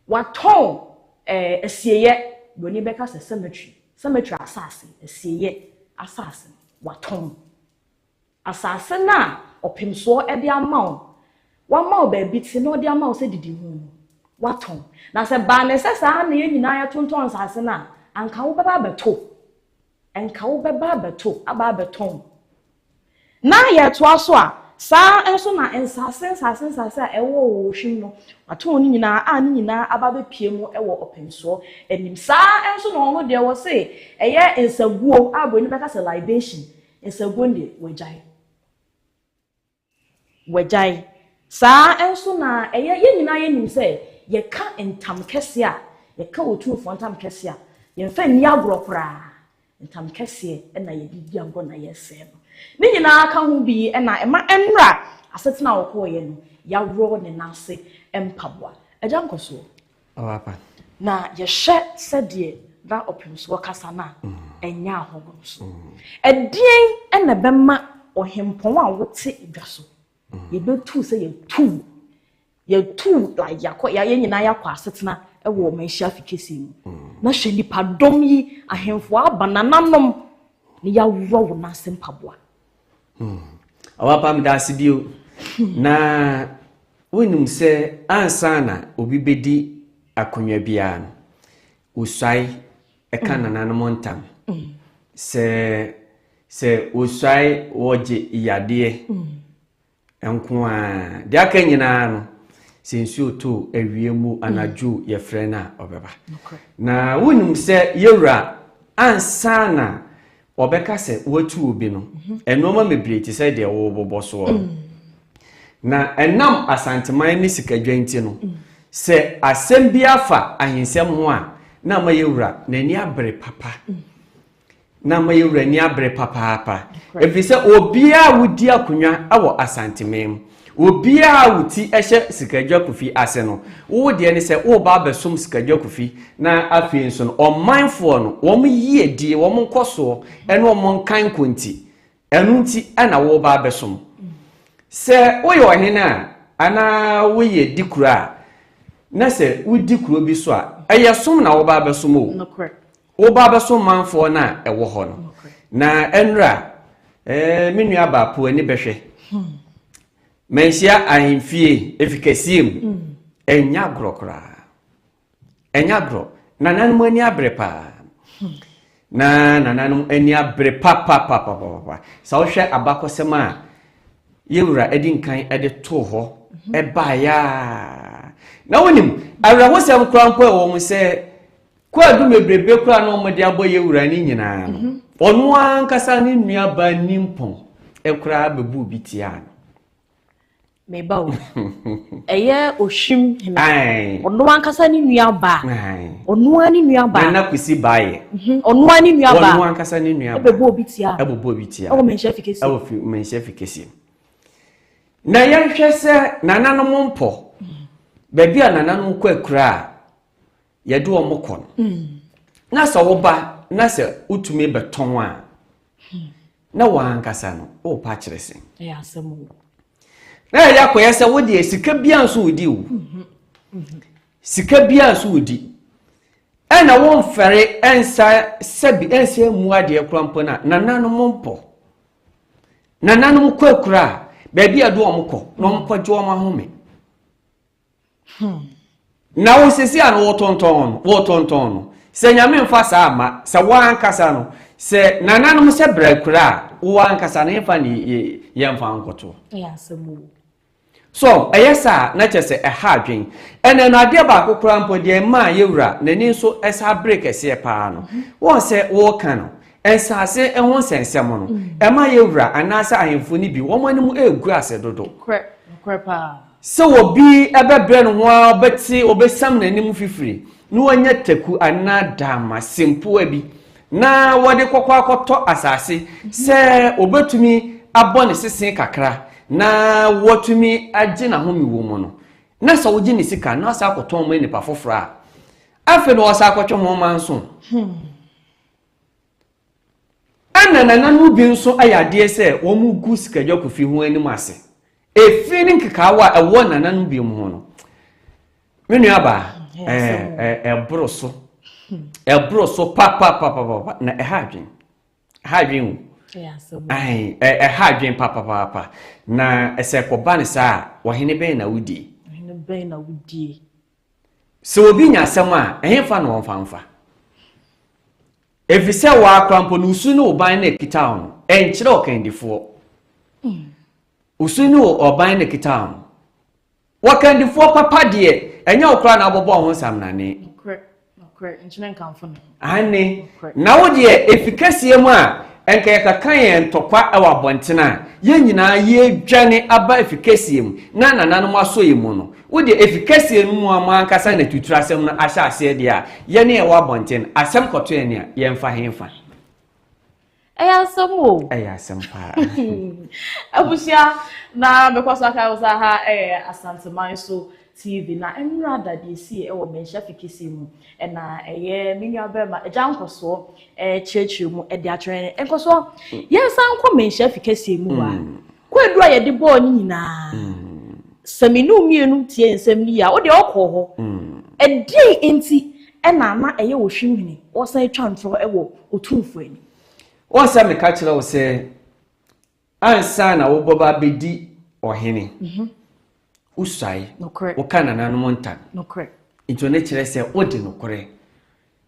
watɔn asieyɛ, buroni bɛka sɛ cemetery, cemetery asase, asieyɛ asase, watɔn. Asase no a ɔpemsoɔ de ama wo, wama wo baabi te na ɔde ama wo sɛ didi ho no, watɔn. Na sɛ baa ne sɛ saa na yɛn nyinaa yɛtontɔn asase no a, anka wobɛba abɛto. Anka wobɛba abɛto, aba abɛtɔn. Na yɛtoa so a, Saa ara nso na nsase nsase nsase a ɛwɔ wɔ Ohwim no, watɔn ne nyinaa a ne nyinaa aba abɛpue mu wɔ Ɔpemsoɔ anim. Saa ara nso na ɔno deɛ wɔse ɛyɛ nsaguo a buroni bɛka sɛ libation, nsaguo no deɛ wagyae. Wagyae. Saa ara nso na ɛyɛ yɛn nyinaa yɛnim sɛ yɛka ntam kɛseɛ a, yɛka Otumfoɔ ntam kɛseɛ a, yɛmfa nni agorɔ koraa. Ntam kɛseɛ na yɛde di agorɔ na yɛsɛe no. Ne nyinaa ka ho bi na ɛma nnora asetena a ɔkɔeɛ no, yɛaworɔ ne nan ase mpaboa. Agya nkɔsoɔ. Ɔwapa. Na yɛhwɛ sɛdeɛ na ɔpemsoɔ kasa no a, ɛnyɛ ahɔhoɔ so. Ɛdeɛn na ɛbɛma ɔhempɔn a wote dwa so, yɛbɛtu sɛ yɛtu yɛtu like yɛakɔ yɛn nyinaa yɛakɔ asetena wɔ ɔmanhyia afi kɛseɛ mu na hwɛ nipadɔm yi ahemfo aba nananom na yɛaworɔ wo nan ase mpaboa. Ɔwapa meda ase bio. Na Wonim sɛ ansa na obi bɛdi akonnwa biara no, osuae ka mm. nananom ntam. Mm. Sɛ sɛ osuae wɔgye yadeɛ mm. nko ara, deɛ aka nyinaa no, sɛ nsuo to awie mu anadwo yɛfrɛ no a ɔbɛba. Na wonim sɛ yɛwura ansa na Wɔbɛka sɛ wɔatu obi no, nnoɔma bebree te sɛ deɛ worebobɔ soɔ no. Na ɛnam Asanteman ne sikadwa nti no, sɛ asɛm bi afa ahensɛm ho a, na ama yɛwura n'ani abere papa. Na ama yɛwura ani abere papaapa. Ɛfiri sɛ obiara a wodi akonnwa wɔ Asanteman mu, Obiara a wo ti hyɛ Sikadwa Kofi ase no, wo deɛ ne sɛ woreba abɛsom Sikadwa Kofi na afei nso no, ɔmanfoɔ no, wɔn yiedie, wɔn nkɔsoɔ ne wɔn nkanko nti, ɛno nti na woreba abɛsom. Sɛ woyɛ ɔhene a, anaa woyɛ dikuro a, na sɛ wodi kuro bi so a, ɛyɛ som na woba abɛsom o. Woba abɛsom manfoɔ no a ɛwɔ hɔ no. Na ɛnora, eh, me nua baa po ani bɛhwɛ. Manhyia ahemfie efi kɛseɛ mu. Ɛnyɛ agorɔ koraa. Ɛnyɛ agorɔ. Nananom ani abere paa. Na nananom ani abere papapapapapa. Sɛ wohwɛ abakɔsɛm a yɛwura adi nkan de too hɔ ɛbaeɛ a. Na wonim, awerɛhosɛm koraa mpo ɛwɔ mu sɛ Kwaadu bebrebe koraa na wɔde abɔ yɛn wura no nyinaa no, mhm. ɔno ankasa ne nuabaa nimpɔn koraa bɛbu bi tiaa no. Meba o. Ɛyɛ ohwim hene. Ɔno ankasa ne nuabaa. Ɔno ara ne nuabaa. Nana Kwesi Baayɛ. Mhm. Ɔno ara ne nuabaa. Ɔno ankasa ne nuabaa. Ɛbɛbɔ obi tia. Ɛbɛbɔ obi tia. Ɛwɔ Manhyia Fikesi. Ɛwɔ Manhyia Fikesi. Na yɛnhwɛ sɛ nananom mpɔ. Baabi a nananom kɔ akura a yɛde wɔn kɔ no na sɛ woba na sɛ wotumi bɛtɔn a na wɔn ankasa no worepa akyerɛ sɛn na ɛyɛ akɔyɛ sɛ wodeɛ sika biara nso wodi o mhm. Mhm. sika biara nso wodi ɛna wɔmfɛre ɛnsa sɛbi ɛnsa mu adeɛ kora mpo no a nananom mpɔ nananom kɔ akura a baabi a ɛde wɔn kɔ na wɔn kɔgye wɔn ahome Hmm. Na wo sisi a no wotontɔn no, wotontɔn no. Sɛ Nyame mfa saa mma, sɛ wo ankasa no, sɛ nananom sɛ bra kura a, wo ankasa no yɛmfa ne yɛmfa nkɔto. Ɛyɛ asɛm o. So ɛyɛ saa na kyerɛ sɛ ɛha adwen. Ɛnɛ no adeɛ baako koraa mpo deɛ ɛmaa yɛwura n'ani nso ɛsa bere kɛseɛ paa no. Mhm. Wɔn sɛ wɔreka no, nsaase ho nsɛnsɛm no, mm. ɛma yɛwura anaasɛ ahemfo no bi wɔn anim ɛregu ase dodo. Nokorɛ, nokorɛ paa. Sɛ obi bɛbrɛ ne ho ara, ɔbɛte, ɔbɛsiam n'anim fifiri, na wanya taku anaa dama sempoa bi, na wɔde kɔkɔ akɔtɔ asase sɛ ɔbɛtumi abɔ ne sese kakra na watumi agye n'ahome wɔ mu no, na sɛ wogye ne sika na ɔsan akɔtɔn ma nipa foforɔ a, afei na ɔsan akɔtwe ho manso. Ɛna nananom bi nso ayɛ adeɛ sɛ wɔn gu Sikadwa Kofi ho anim ase. Efi ne nkekaawa a ɛwɔ nananom bi mu ho no, me nua baa, ɛboro so, ɛboro so papapapapa na ɛha adwen, ɛha adwen o. Ɛha adwen papapaapa na sɛ kɔba ne saa a, ɔhene bɛn na wodie? Ɔhene bɛn na wodie? Sɛ obi nya asɛm a, ɛhefa na wɔmfa mfa? Efisɛ wo ara koraa mpo no, wo su ne wo ban no a ɛkita wo no, ɛnkyerɛ ɔkandifoɔ. Osu ne ɔban na ɛkita ho. Wɔkandifoɔ papa deɛ, ɛnyɛ wo koraa na wobɔbɔ wo ho nsamnane. Aane, na wo deɛ, efi kɛseɛ mu a, nka yɛkaka yɛn ntɔkwa wɔ abɔntene a, yɛn nyinaa yɛredwane aba efi kɛseɛ mu na nananom asɔ yɛn mu no, wo deɛ, efi kɛseɛ no mu a mo ankasa na atuturasɛm no ahyɛ aseɛ deɛ a, yɛne yɛwɔ abɔntene, asɛm kɔto yɛn a, yɛmfa hefa? Ɛyɛ asɛm o. Ɛyɛ asɛm paa. Abusua na mekɔ so aka wo sɛ ha ɛyɛ Asanteman so TV na nnora da deɛ ɛsie ɛwɔ Manhyia Fikese mu ɛna ɛyɛ me nua bɛrima Agya Nkɔsoɔ ɛkyerɛkyerɛ mu ɛde akyerɛ yɛn. Nkɔsoɔ yɛnsan nkɔ Manhyia Fikese mu hɔ a mm. Kwaadu a yɛde bɔɔ ne nyinaa mm. sɛ me ne mmienu tie nsɛm no yie a wodeɛ ɔkɔɔ hɔ mm. ɛdeɛn nti ɛna na ɛyɛ Ohwimhene wɔsan atwa ntorɔ ɛwɔ Otumfoɔ anim. Woahu sɛ meka kyerɛ wo sɛ ansa na wobɛba abɛdi ɔhene, mhm. wosuae, woka nananom ntam. Nti ɔno kyerɛ sɛ wode nokorɛ.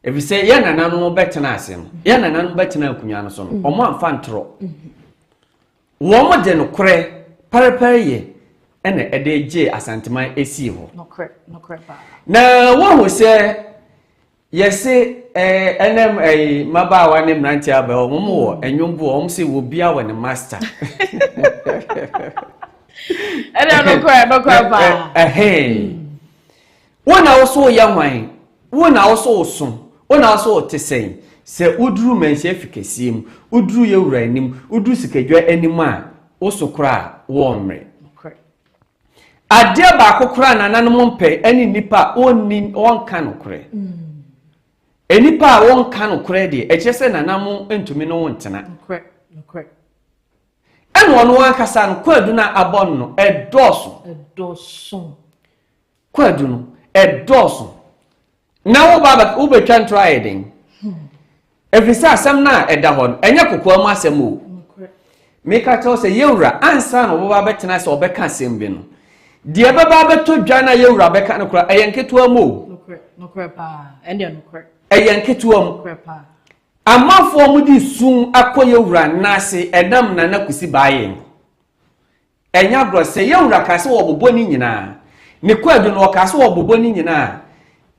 Ɛfiri sɛ yɛn nananom bɛtena ase no, yɛn nananom bɛtena akonnwa no so no, mhm. wɔn amfa ntorɔ. Mhm. Wɔn de nokorɛ pɛrepɛre yɛ ɛna ɛde gyee Asanteman esii hɔ. Na woahu sɛ Yɛse eh, ɛnɛ eh, mmabaawa ne mmeranteɛ aba hɔ, wɔn wɔ ɛnwom bi wɔ wɔn se wɔ bia wɔ ne master. Ɛnɛ nokorɛ nokorɛ paa. Ɛhɛn. Wo na wo so woyɛ hwan? Wo na wo so woso? Wo na wo so wote sɛn? Sɛ woduru manhyia fi kɛseɛ mu, woduru yɛ wura anim, woduru sikadwa anim a, wo so koraa wɔmmere. Adeɛ baako koraa nananom mpɛ ɛne nnipa a wɔnni wɔnka nokorɛ. Nnipa a wɔnka nokorɛ deɛ ɛkyerɛ sɛ nananom ntumi ne wo ntena. Ɛna ɔno ankasa no kwaadu no a abɔ no no ɛdɔɔso. Kwaadu no ɛdɔɔso. Na wo ba wobɛtwa ntorɔ ayɛ den. Ɛfiri sɛ asɛm no a ɛda hɔ no, ɛnyɛ kokoa mu asɛm o. Meka kyerɛ wo sɛ yɛwura ansa na ɔbɛba abɛtena sɛ ɔbɛka asɛm bi no, deɛ ɛbɛba abɛtɔ dwa no a yɛwura bɛka no koraa, ɛyɛ nketewa mu o. Ɛyɛ nketewa mu. Amanfoɔ a wɔde su akɔ yɛwura nan ase ɛnam Nana Kusi baayɛ no. Ɛnyɛ agorɔ, sɛ yɛn wura kaa sɛ wɔbobɔ ne nyinaa, ne kwaadu no ɔkaa sɛ wɔbobɔ ne nyinaa a,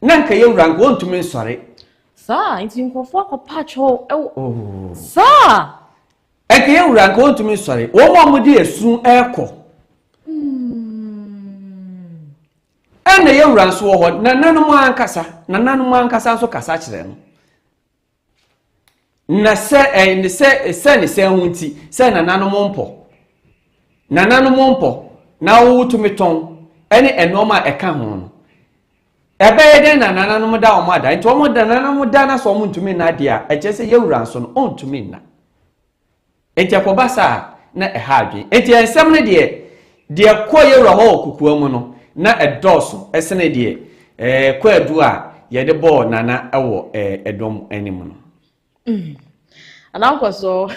na nka yɛn wura nka ɔntumi nsɔre. Saa, nti nkurɔfoɔ akɔpa akyɛw ɛwɔ. Oh. Saa. Nka yɛn wura nka ɔntumi nsɔre. Wɔn a wɔde esu ɛrekɔ. Hmm. Ɛna yɛn wura nso wɔ hɔ, nananom ankasa, nananom ankasa nso kasa kyerɛ no. Na sɛ ɛɛ ne sɛ sɛ ne sɛ ho nti sɛ nananom mpɔ nananom mpɔ na wotumi tɔn ɛne nneɛma a ɛka ho no ɛbɛyɛ dɛn na nananom da wɔn ada nti wɔn da nananom da na sɛ wɔn ntumi nna deɛ a ɛkyerɛ sɛ yɛwura nso no ɔntumi nna. Enti ɛkɔba saa a, na ɛha adwene. Enti nsɛm no deɛ, deɛ ɛkɔ yɛn wura hɔ wɔ kokoa mu no, na ɛdɔɔso sene deɛ ɛɛ kwaadu a yɛde bɔɔ Nana wɔ ɛɛ ɛdɔm anim no. Nana Nkɔsoɔ,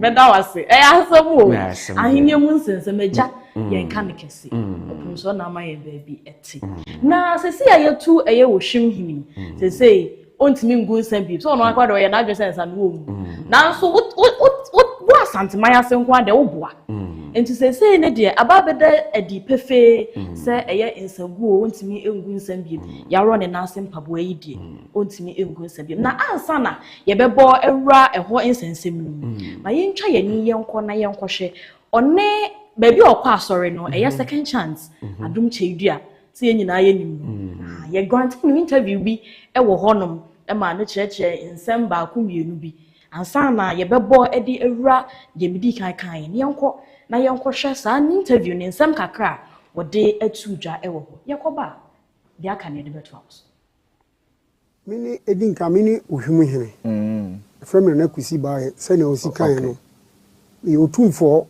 mɛda wo ase. Ɛyɛ asɛm o. Ahenni mu nsɛnsɛm agya, yɛnka no kɛse. Ɔpomsoɔ na ama yɛn baabi ɛte. Na sɛsi a yɛtu ɛyɛ wɔ hwim hene yi, sɛsei ɔntumi ngu nsa bio sɛ ɔno akora deɛ ɔyɛ n'adwene sɛ nsa no wɔ mu mm. nanso wo wo wo wo asanteman ase nko ara deɛ woboa mm. nti seesei ne deɛ aba abɛda adi pefee mm. sɛ ɛyɛ nsaguo ɔntumi ngu nsa bio yɛaworɔ ne nan ase mpaboa yi deɛ ɔntumi ngu nsa bio na ansa na yɛbɛbɔ awura ɛhɔ nsɛnsɛm no mu ma yɛntwa yɛn ani yɛnkɔ na yɛnkɔhwɛ ɔne baabi a ɔkɔ asɔre no ɛyɛ mm-hmm. second chance mm-hmm. adom kyɛdua sɛ yɛn nyinaa yɛnim no. Mm. Yɛ grant no interview bi wɔ hɔnom ma no kyerɛkyerɛ nsɛm baako mmienu bi ansa na yɛbɛbɔ de awura deɛ medi kan kan no yɛnkɔ na yɛnkɔhwɛ saa ne interview ne nsɛm kakra a wɔde ato dwa wɔ hɔ. Yɛkɔba a, deɛ aka no yɛde bɛtoa so. Me ne edi nka me ne Ohwim hene. Wɔfrɛ me Nana Kwesi Baayɛ sɛnea osi kae no. Meyɛ Otumfoɔ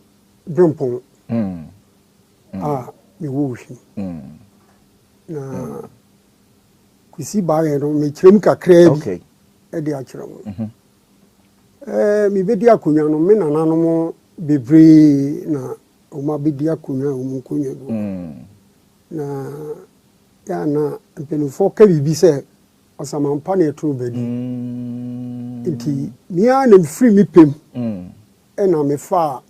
Berempɔn a mewɔ Ohwim. Na Kwesi Baayɛ no mekyerɛ mu kakraa bi de akyerɛ mo. Ɛɛ mebedi akonnwa no me nananom bebree na wɔabedi akonnwa a wɔn nkonnwa gu. Na Yɛ a na mpanimfoɔ ka biribi sɛ ɔsaman pa na ɛtoro baabi. Nti me ara na mefiri me pɛ mu na mefaa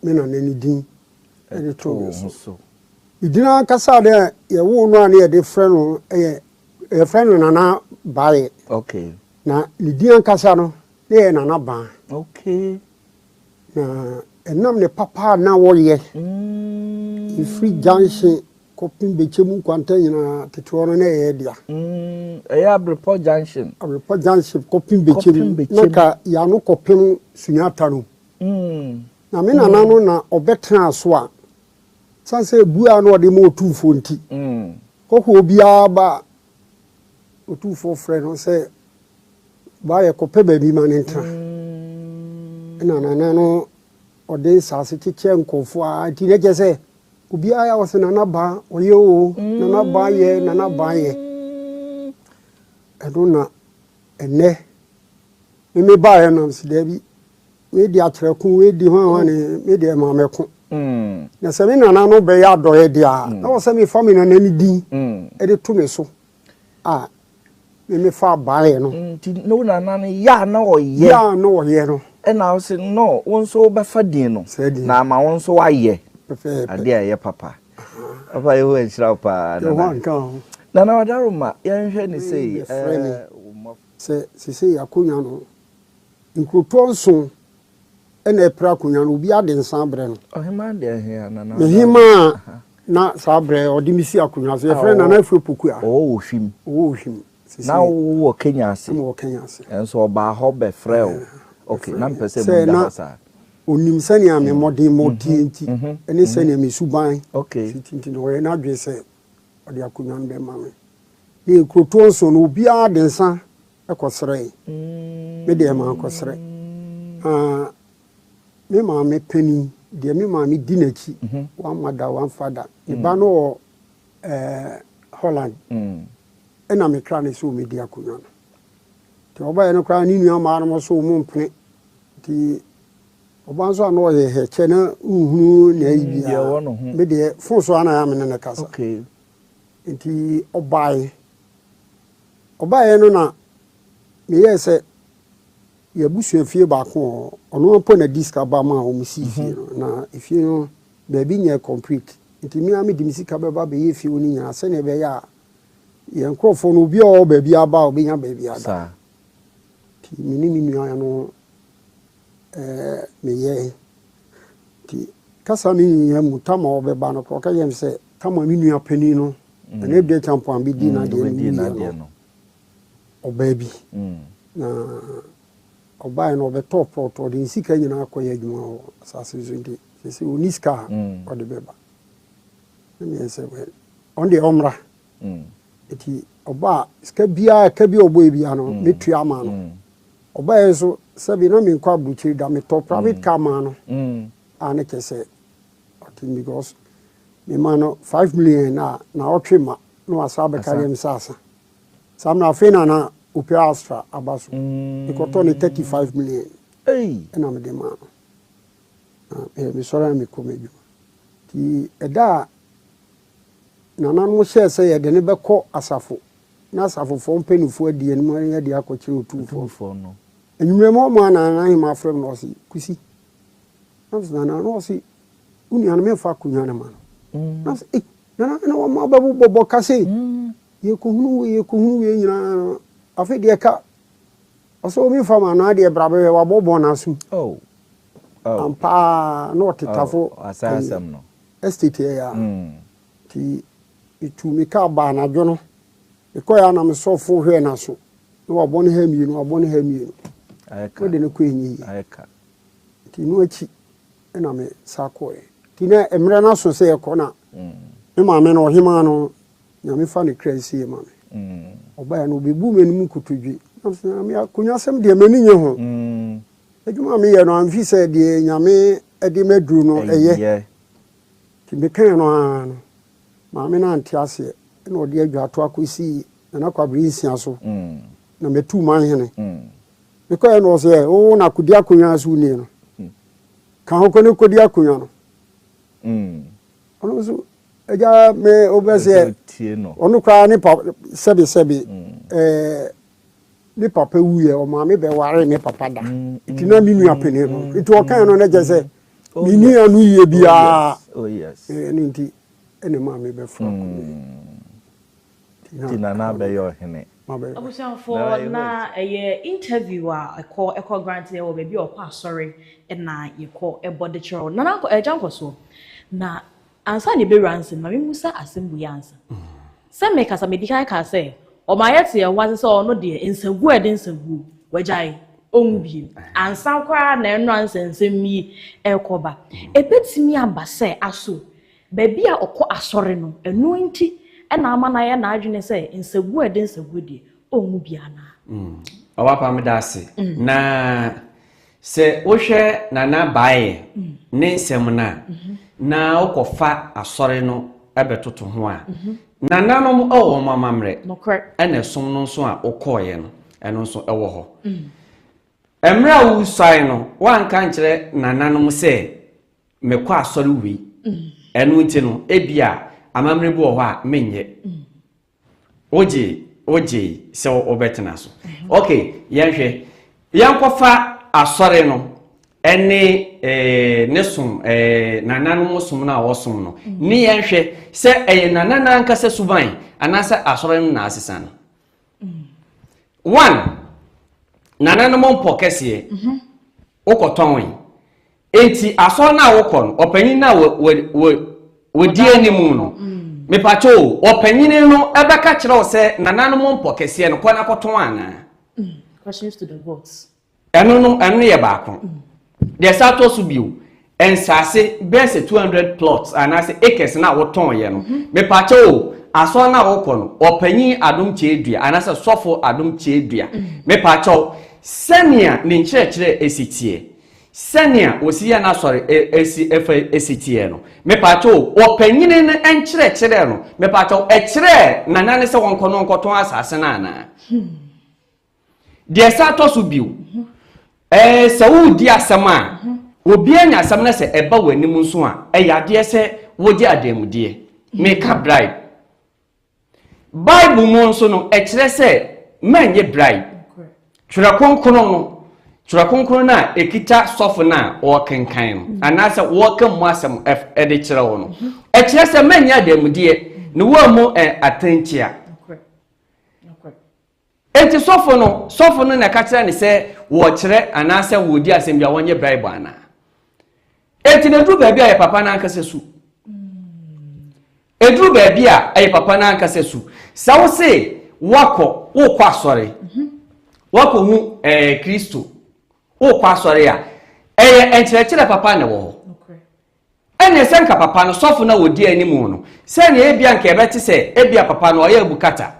me nana no din De too me so. Ne din ankasa a na yɛwoo no a na yɛde frɛ no yɛ yɛfrɛ no Nana Baayɛ. Okay. Na ne din ankasa no na yɛ Nana Baa. Okay. Na ɛnam ne papa a na wɔyɛ ɛfiri junction kɔpem bɛkyɛ mu nkwanta nyinaa tete hɔ no na ɛyɛ dea. Ɛyɛ Abrepɔ junction. Abrepɔ junction kɔpem bɛkyɛ mu na ka yɛano kɔpem Sunyata no. Na me nana no na ɔbɛtenaa so a, sane sɛ bua a na ɔde ma Otumfoɔ nti, hɔhoɔ biara ba a, Otumfoɔ frɛ no sɛ ba yɛkɔpɛ baabi ma no ntena. Ɛna nana no ɔde nsaase kyekyɛ nkurɔfoɔ a, nti na kyerɛ sɛ obiara yɛ ɔsɛ nana ba ɔyɛ o, nana ba yɛ, nana ba yɛ. Ɛno na ɛnɛ me mebaeɛ no, sɛ daabi, Wei di akyerɛ ko, wei di hwan hwan ne me deɛ maa mɛko. Na sɛ me nana no bɛyɛ adɔeɛ deɛ a, na wɔ sɛ mefa me nana no din de to me so a me mefa baeɛ no. Nti ne wo nana no yɛ a na ɔyɛ. Yɛ a na ɔyɛ no. Ɛna wo se no, wo nso wobɛfa din no. Saa din. Na ama wo nso woayɛ. Pɛpɛɛpɛ. Adeɛ a ɛyɛ papa. Papa Yehowa nhyira wo paa nana. Yehowa nka ho. Nana Wadaroma, yɛnhwɛ ne sei. Yɛfrɛ me sɛ sesei akonnwa no Nkurotoɔ nson na ɛpere akonnwa no, obiara de nsa abrɛ no. Ɔhemaa deɛ he a Nana Me hemaa a na saa berɛ ɔde me si akonnwa so, yɛfrɛ no Nana Afua Poku a. Ɔwɔ Ohwim. Ɔwɔ Ohwim. Na wowɔ Kenya ase? Na mewɔ Kenya ase. Nso ɔbaa hɔ bɛfrɛɛ wo? Ok, na mepɛ sɛ mu da hɔ saa. Ɔnim sɛnea me mmɔdemmɔ teɛ nti, ne sɛnea me suban si te nti na ɔyɛ n'adwene sɛ ɔde akonnwa no bɛma me. Ne nkurotoɔ nson no, obiara de nsa kɔsrɛe. Me deɛ mankɔsrɛ. Na me maame panin, deɛ me maame di n'akyi, wamma da wamfa da. Ne ba no wɔ eh, Holland. Ɛna me kra ne sɛ ɔmɛdi akonnwa no. Nti ɔbaeɛ no koraa ne nua mmaa no so wɔn mpene. Nti ɔba nso a na ɔyɛ hɛkyɛ na nhunu na ayi biara. Me deɛ fon so ana ya me ne no kasa. Nti ɔbaeɛ. Ɔbaeɛ no na meyɛɛ sɛ yɛn abusua fie baako wɔ hɔ, ɔno ara mpo na di sika ba maa wɔn sii fie no, na efie no baabi nyɛɛ complete, nti me ara mede me sika bɛba abɛyɛ fie hɔ no nyinaa sɛdeɛ ɛbɛyɛ a yɛn nkurɔfoɔ no obi a ɔwɔ baabi aba a ɔbɛnya baabi ada. Nti me ne me nua no ɛɛ meyɛe. Nti kasa no nyinaa mu tam a ɔbɛba no koraa ɔka kyerɛɛ me sɛ tam a me nua panin no Ɛnna Ebia Acheampong bɛdii n'adeɛ no wuiɛ no, ɔbaa bi. Na ɔbaeɛ no ɔbɛtɔɔ plot, ɔde ne sika nyinaa kɔyɛ adwuma wɔ asase so nti sɛ ɔnni sika a ɔde bɛba. Na meyɛ sɛ wɛ ɔno deɛ ɔmmra. Nti ɔbaa sika biara ka bi a ɔbɔɛ biara no mɛtua ama no. Ɔbaeɛ nso sɛbi na menkɔ aburokyiri da metɔ private car maa no a ne kyɛ sɛ ɔte because Mema no 5 million na naawɔtwe ma na wasan abɛka yɛm sɛ asa. Saa mmerɛ afei na na Opel Astra aba so. Mekɔtɔ no 35 million ɛna mede maa no. Na mesɔre a mekɔ m'adwuma. Nti ɛda a nananom hyɛɛ sɛ yɛde no bɛkɔ asafo na asafofoɔ mpanimfoɔ adi anim de akɔkyerɛ Otumfoɔ no. Anwummerɛ mu ɔmo a na Nana Ahema frɛ me na ɔse, Kusi, na mesɛ Nana, na ɔse wo nua no memfa akonnwa no ma no. Na sɛ ei nana na wɔn abɛbobɔbɔ ka sei yɛkɔhunu wei yɛkɔhunu wei nyinaa no afei deɛ ka ɔsɛ omi fa ma no adeɛ bra bɛhwɛ wabɔbɔ n'asom oh. Oh. Ampaa na ɔte tafo oh. Asɛm no estate yɛ ya nti metu me kaa baa anadwo no mekɔɛ a na mesɔ fon hwɛɛ n'aso na wabɔ ne ha mmienu wabɔ ne ha mmienu wode no kɔ ɛnyɛ yie nti no akyi na me sa kɔɛ nti na mmerɛ no aso sɛ yɛkɔ na me maame no ɔhemaa no Nyame fa ne kra nsie ma me ɔbaeɛ no ɔbɛbu m'anim nkotodwe na sɛ Nyame akonnwasɛm deɛ m'ani nye ho adwuma a meyɛ no amfi sɛ deɛ Nyame de maduru no ɛyɛ nti mekae no ara no maame no ante aseɛ na ɔde adwato akɔsi Nana Kwabere Nsia so na matu manhene mekɔɛ no ɔsɛ wo na kɔdi akonnwa so nie no ka ho kɔ ne kɔdi akonnwa no ɔno nso agya me wobɛsɛ ɔno koraa ne pa sɛbe sɛbe ɛɛ ne papa wuyɛ ɔmaame bɛware ne papa da nti na me nua panin no nti ɔkan no na kyɛ sɛ. Menni ano yie biara. Ɛno nti ɛna ɛmaa mebɛfra kɔmii. Nti Nana abɛyɛ ɔhene. Abusuafoɔ na ɛyɛ interview a ɛkɔ ɛkɔ grant yɛ wɔ baabi a ɔkɔ asɔre ɛna yɛkɔ ɛbɔ de kyerɛ wo. Nana agya nkɔsoɔ na Ansa na yɛbɛwura nsɛm no, ma memmisa asɛm wei ansa. Sɛ mekasa, medi kan kaa sɛ, ɔma yɛte yɛn ho ase sɛ ɔno deɛ, nsaguo a ɛde nsaguo, wagyae, ɔnwu bio. Ansa koraa na ɛno a nsɛnsɛm yi rekɔba. Ɛbɛtumi aba sɛ aso baabi a ɔkɔ asɔre no, ɛno nti na ama no ayɛ n'adwene sɛ nsaguo a ɛde nsaguo deɛ, ɔnwu bio anaa? Ɔbapa, meda ase. Na Sɛ wohwɛ Nana Baeɛ ne nsɛm no a, na wokɔfa asɔre no bɛtoto ho a, nananom wɔ wɔn amammerɛ, ɛna ɛsom no nso a wokɔeɛ no, ɛno nso wɔ hɔ. Mmerɛ a wosuae no, woanka nkyerɛ nananom sɛ mekɔ asɔre wei, ɛno nti no, ebia amammerɛ bi wɔ hɔ a menyɛ. Wogye wogye sɛ wobɛtena so. Ok, yɛnhwɛ. Yɛnkɔfa asɔre no ɛne eh, ne som eh, nananom som no a wɔsom no ne yɛnhwɛ sɛ ɛyɛ nana no ankasa suban anaasɛ asɔre no na asesa no. One, nananom mpɔ kɛseɛ wokɔtɔn yi. Enti asɔr no a wokɔ no, ɔpanyin no a wɔdi anim no, mepakyɛ o, ɔpanyin no bɛka kyerɛ wo sɛ nananom mpɔ kɛseɛ no, kɔ na kɔtɔn anaa? Questions to the gods. Ɛno no, ɛno yɛ baako. Deɛ ɛsan tɔ so bio, nsaase bɛyɛ sɛ 200 plots anaasɛ acres no a wotɔn yɛ no, mepakyɛ o, asɔr no a wokɔ no, ɔpanyin Adom Kyei-Duah anaasɛ sɔfo Adom Kyei-Duah, mepakyɛ o, sɛnea ne nkyerɛkyerɛ si teɛ, Sɛnea wɔsi yɛ n'asɔre si fa si teɛ no, mepaakyɛw o, ɔpanyini no nkyerɛkyerɛɛ no, mepaakyɛw, ɛkyerɛɛ Nana no sɛ wɔnkɔ no nkɔtɔn asase no anaa? Deɛ ɛsan tɔ so bio, ɛɛ sɛ woredi asɛm a, obi anya asɛm na sɛ ɛba w'anim nso a, ɛyɛ adeɛ sɛ wogye adanmudeɛ. Meka bribe. Bible mu nso no, ɛkyerɛ sɛ mɛnyɛ bribe. Twerɛ Kronkron no, Twerɛ Kronkron no a ɛkita sɔfo no a ɔrekenkan no, mm. anaasɛ wɔreka mu asɛm de kyerɛ wo no, mm-hmm. ɛkyerɛ sɛ mɛnyɛ adanmudeɛ na wɔammu atɛnkyea. Enti sɔfo no, sɔfo no na ɛka kyerɛ no sɛ wɔkyerɛ anaasɛ wɔredi asɛm bi a wɔnyɛ bribe anaa. Enti na ɛduru baabi a ɛyɛ papa no ankasa su. Ɛduru baabi a ɛyɛ papa no ankasa su. Sɛ wo se woakɔ, wokɔ asɔre, woakɔhu ɛɛ Kristo, wokɔ asɔre a, ɛyɛ nkyerɛkyerɛ papa na ɛwɔ hɔ. Ɛnneɛ sɛ nka papa no, sɔfo no a ɔdi anim no, sɛdeɛ ebia nka ɛbɛte sɛ ebia papa no ɔyɛ abukata,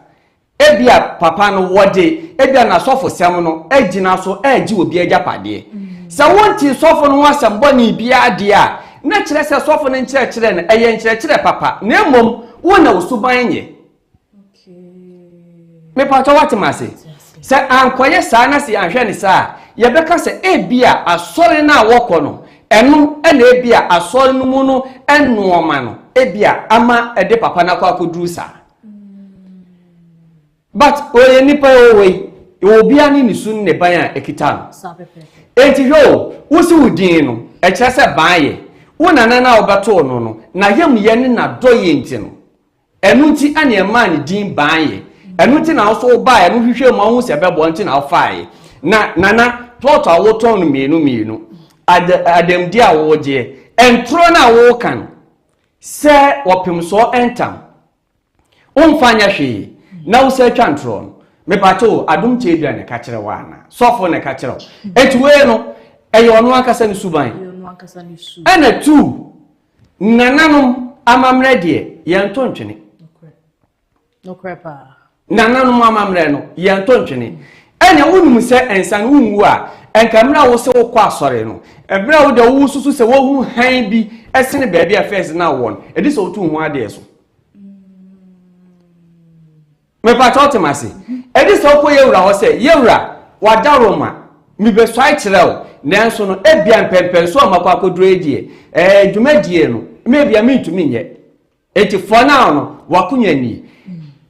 ebia papa no wɔde ebia n'asɔfosɛm no agyina so regye obi agyapadeɛ. Sɛ wontee sɔfo no ho asɛm bɔne biara deɛ a, na kyerɛ sɛ sɔfo no nkyerɛkyerɛ no, ɛyɛ nkyerɛkyerɛ papa, na mmom wo na wo suban nyɛ. Mepatɔ wate me ase? Sɛ ankɔyɛ saa na sɛ yɛanhwɛ no saa a, yɛbɛka sɛ ebia asɔre no a wɔkɔ no, ɛno na ebia asɔre no mu no nnoɔma no ebia ama ɛde papa no akɔ akɔduru saa. But ɔyɛ nipa yi ɔwɔ yi, obiara ne ne su ne ne ban a ɛkita no. Enti hwɛ o, wosi wo din no, ɛkyerɛ sɛ ban yɛ. Wo nana no a wobɛtoo no no, n'ayamyɛ ne n'adɔyɛ nti no, Ɛno nti na ɛmaa ne din baeɛ. Ɛno nti na wo nso wobaeɛ no wohwehwɛɛ mu a wohu sɛ ɛbɛboa nti na wofaeɛ. Na Nana, plot a wotɔn no mmienu mmienu, ada adamdie a wogyeɛ, ntorɔ no a woka no sɛ wɔpemsoɔ ntam, womfa nyɛ hwee na wosan twa ntorɔ no, mepakyɛ o, Adom Kyei-Duah na ɛka kyerɛ wo anaa? Sɔfo na ɛka kyerɛ wo? Enti wei no, ɛyɛ ɔno ankasa ne suban. Ɛna two, Nananom amammerɛ deɛ, yɛnto ntwene. Nananom amammerɛ no, yɛnto ntwene. Ɛnna wonim sɛ nsa no wonwu a, nka mmerɛ a wo sɛ wokɔ asɔre no, mmerɛ a wode wosusu sɛ wohu hann bi sene baabi a fɛs no awɔ no, ɛdi sɛ wotu ho adeɛ so. Mepakyɛ wote m'ase? Ɛde sɛ wokɔ yɛwura hɔ sɛ, Yɛwura, w'adaworoma, mebɛsuae kyerɛ wo, nanso no, ebia mpɛnpɛnso a makɔ akɔduru yi deɛ, ɛɛ, dwumadie no, me ebia mentumi nyɛ. Enti for now no, w'akonya nie.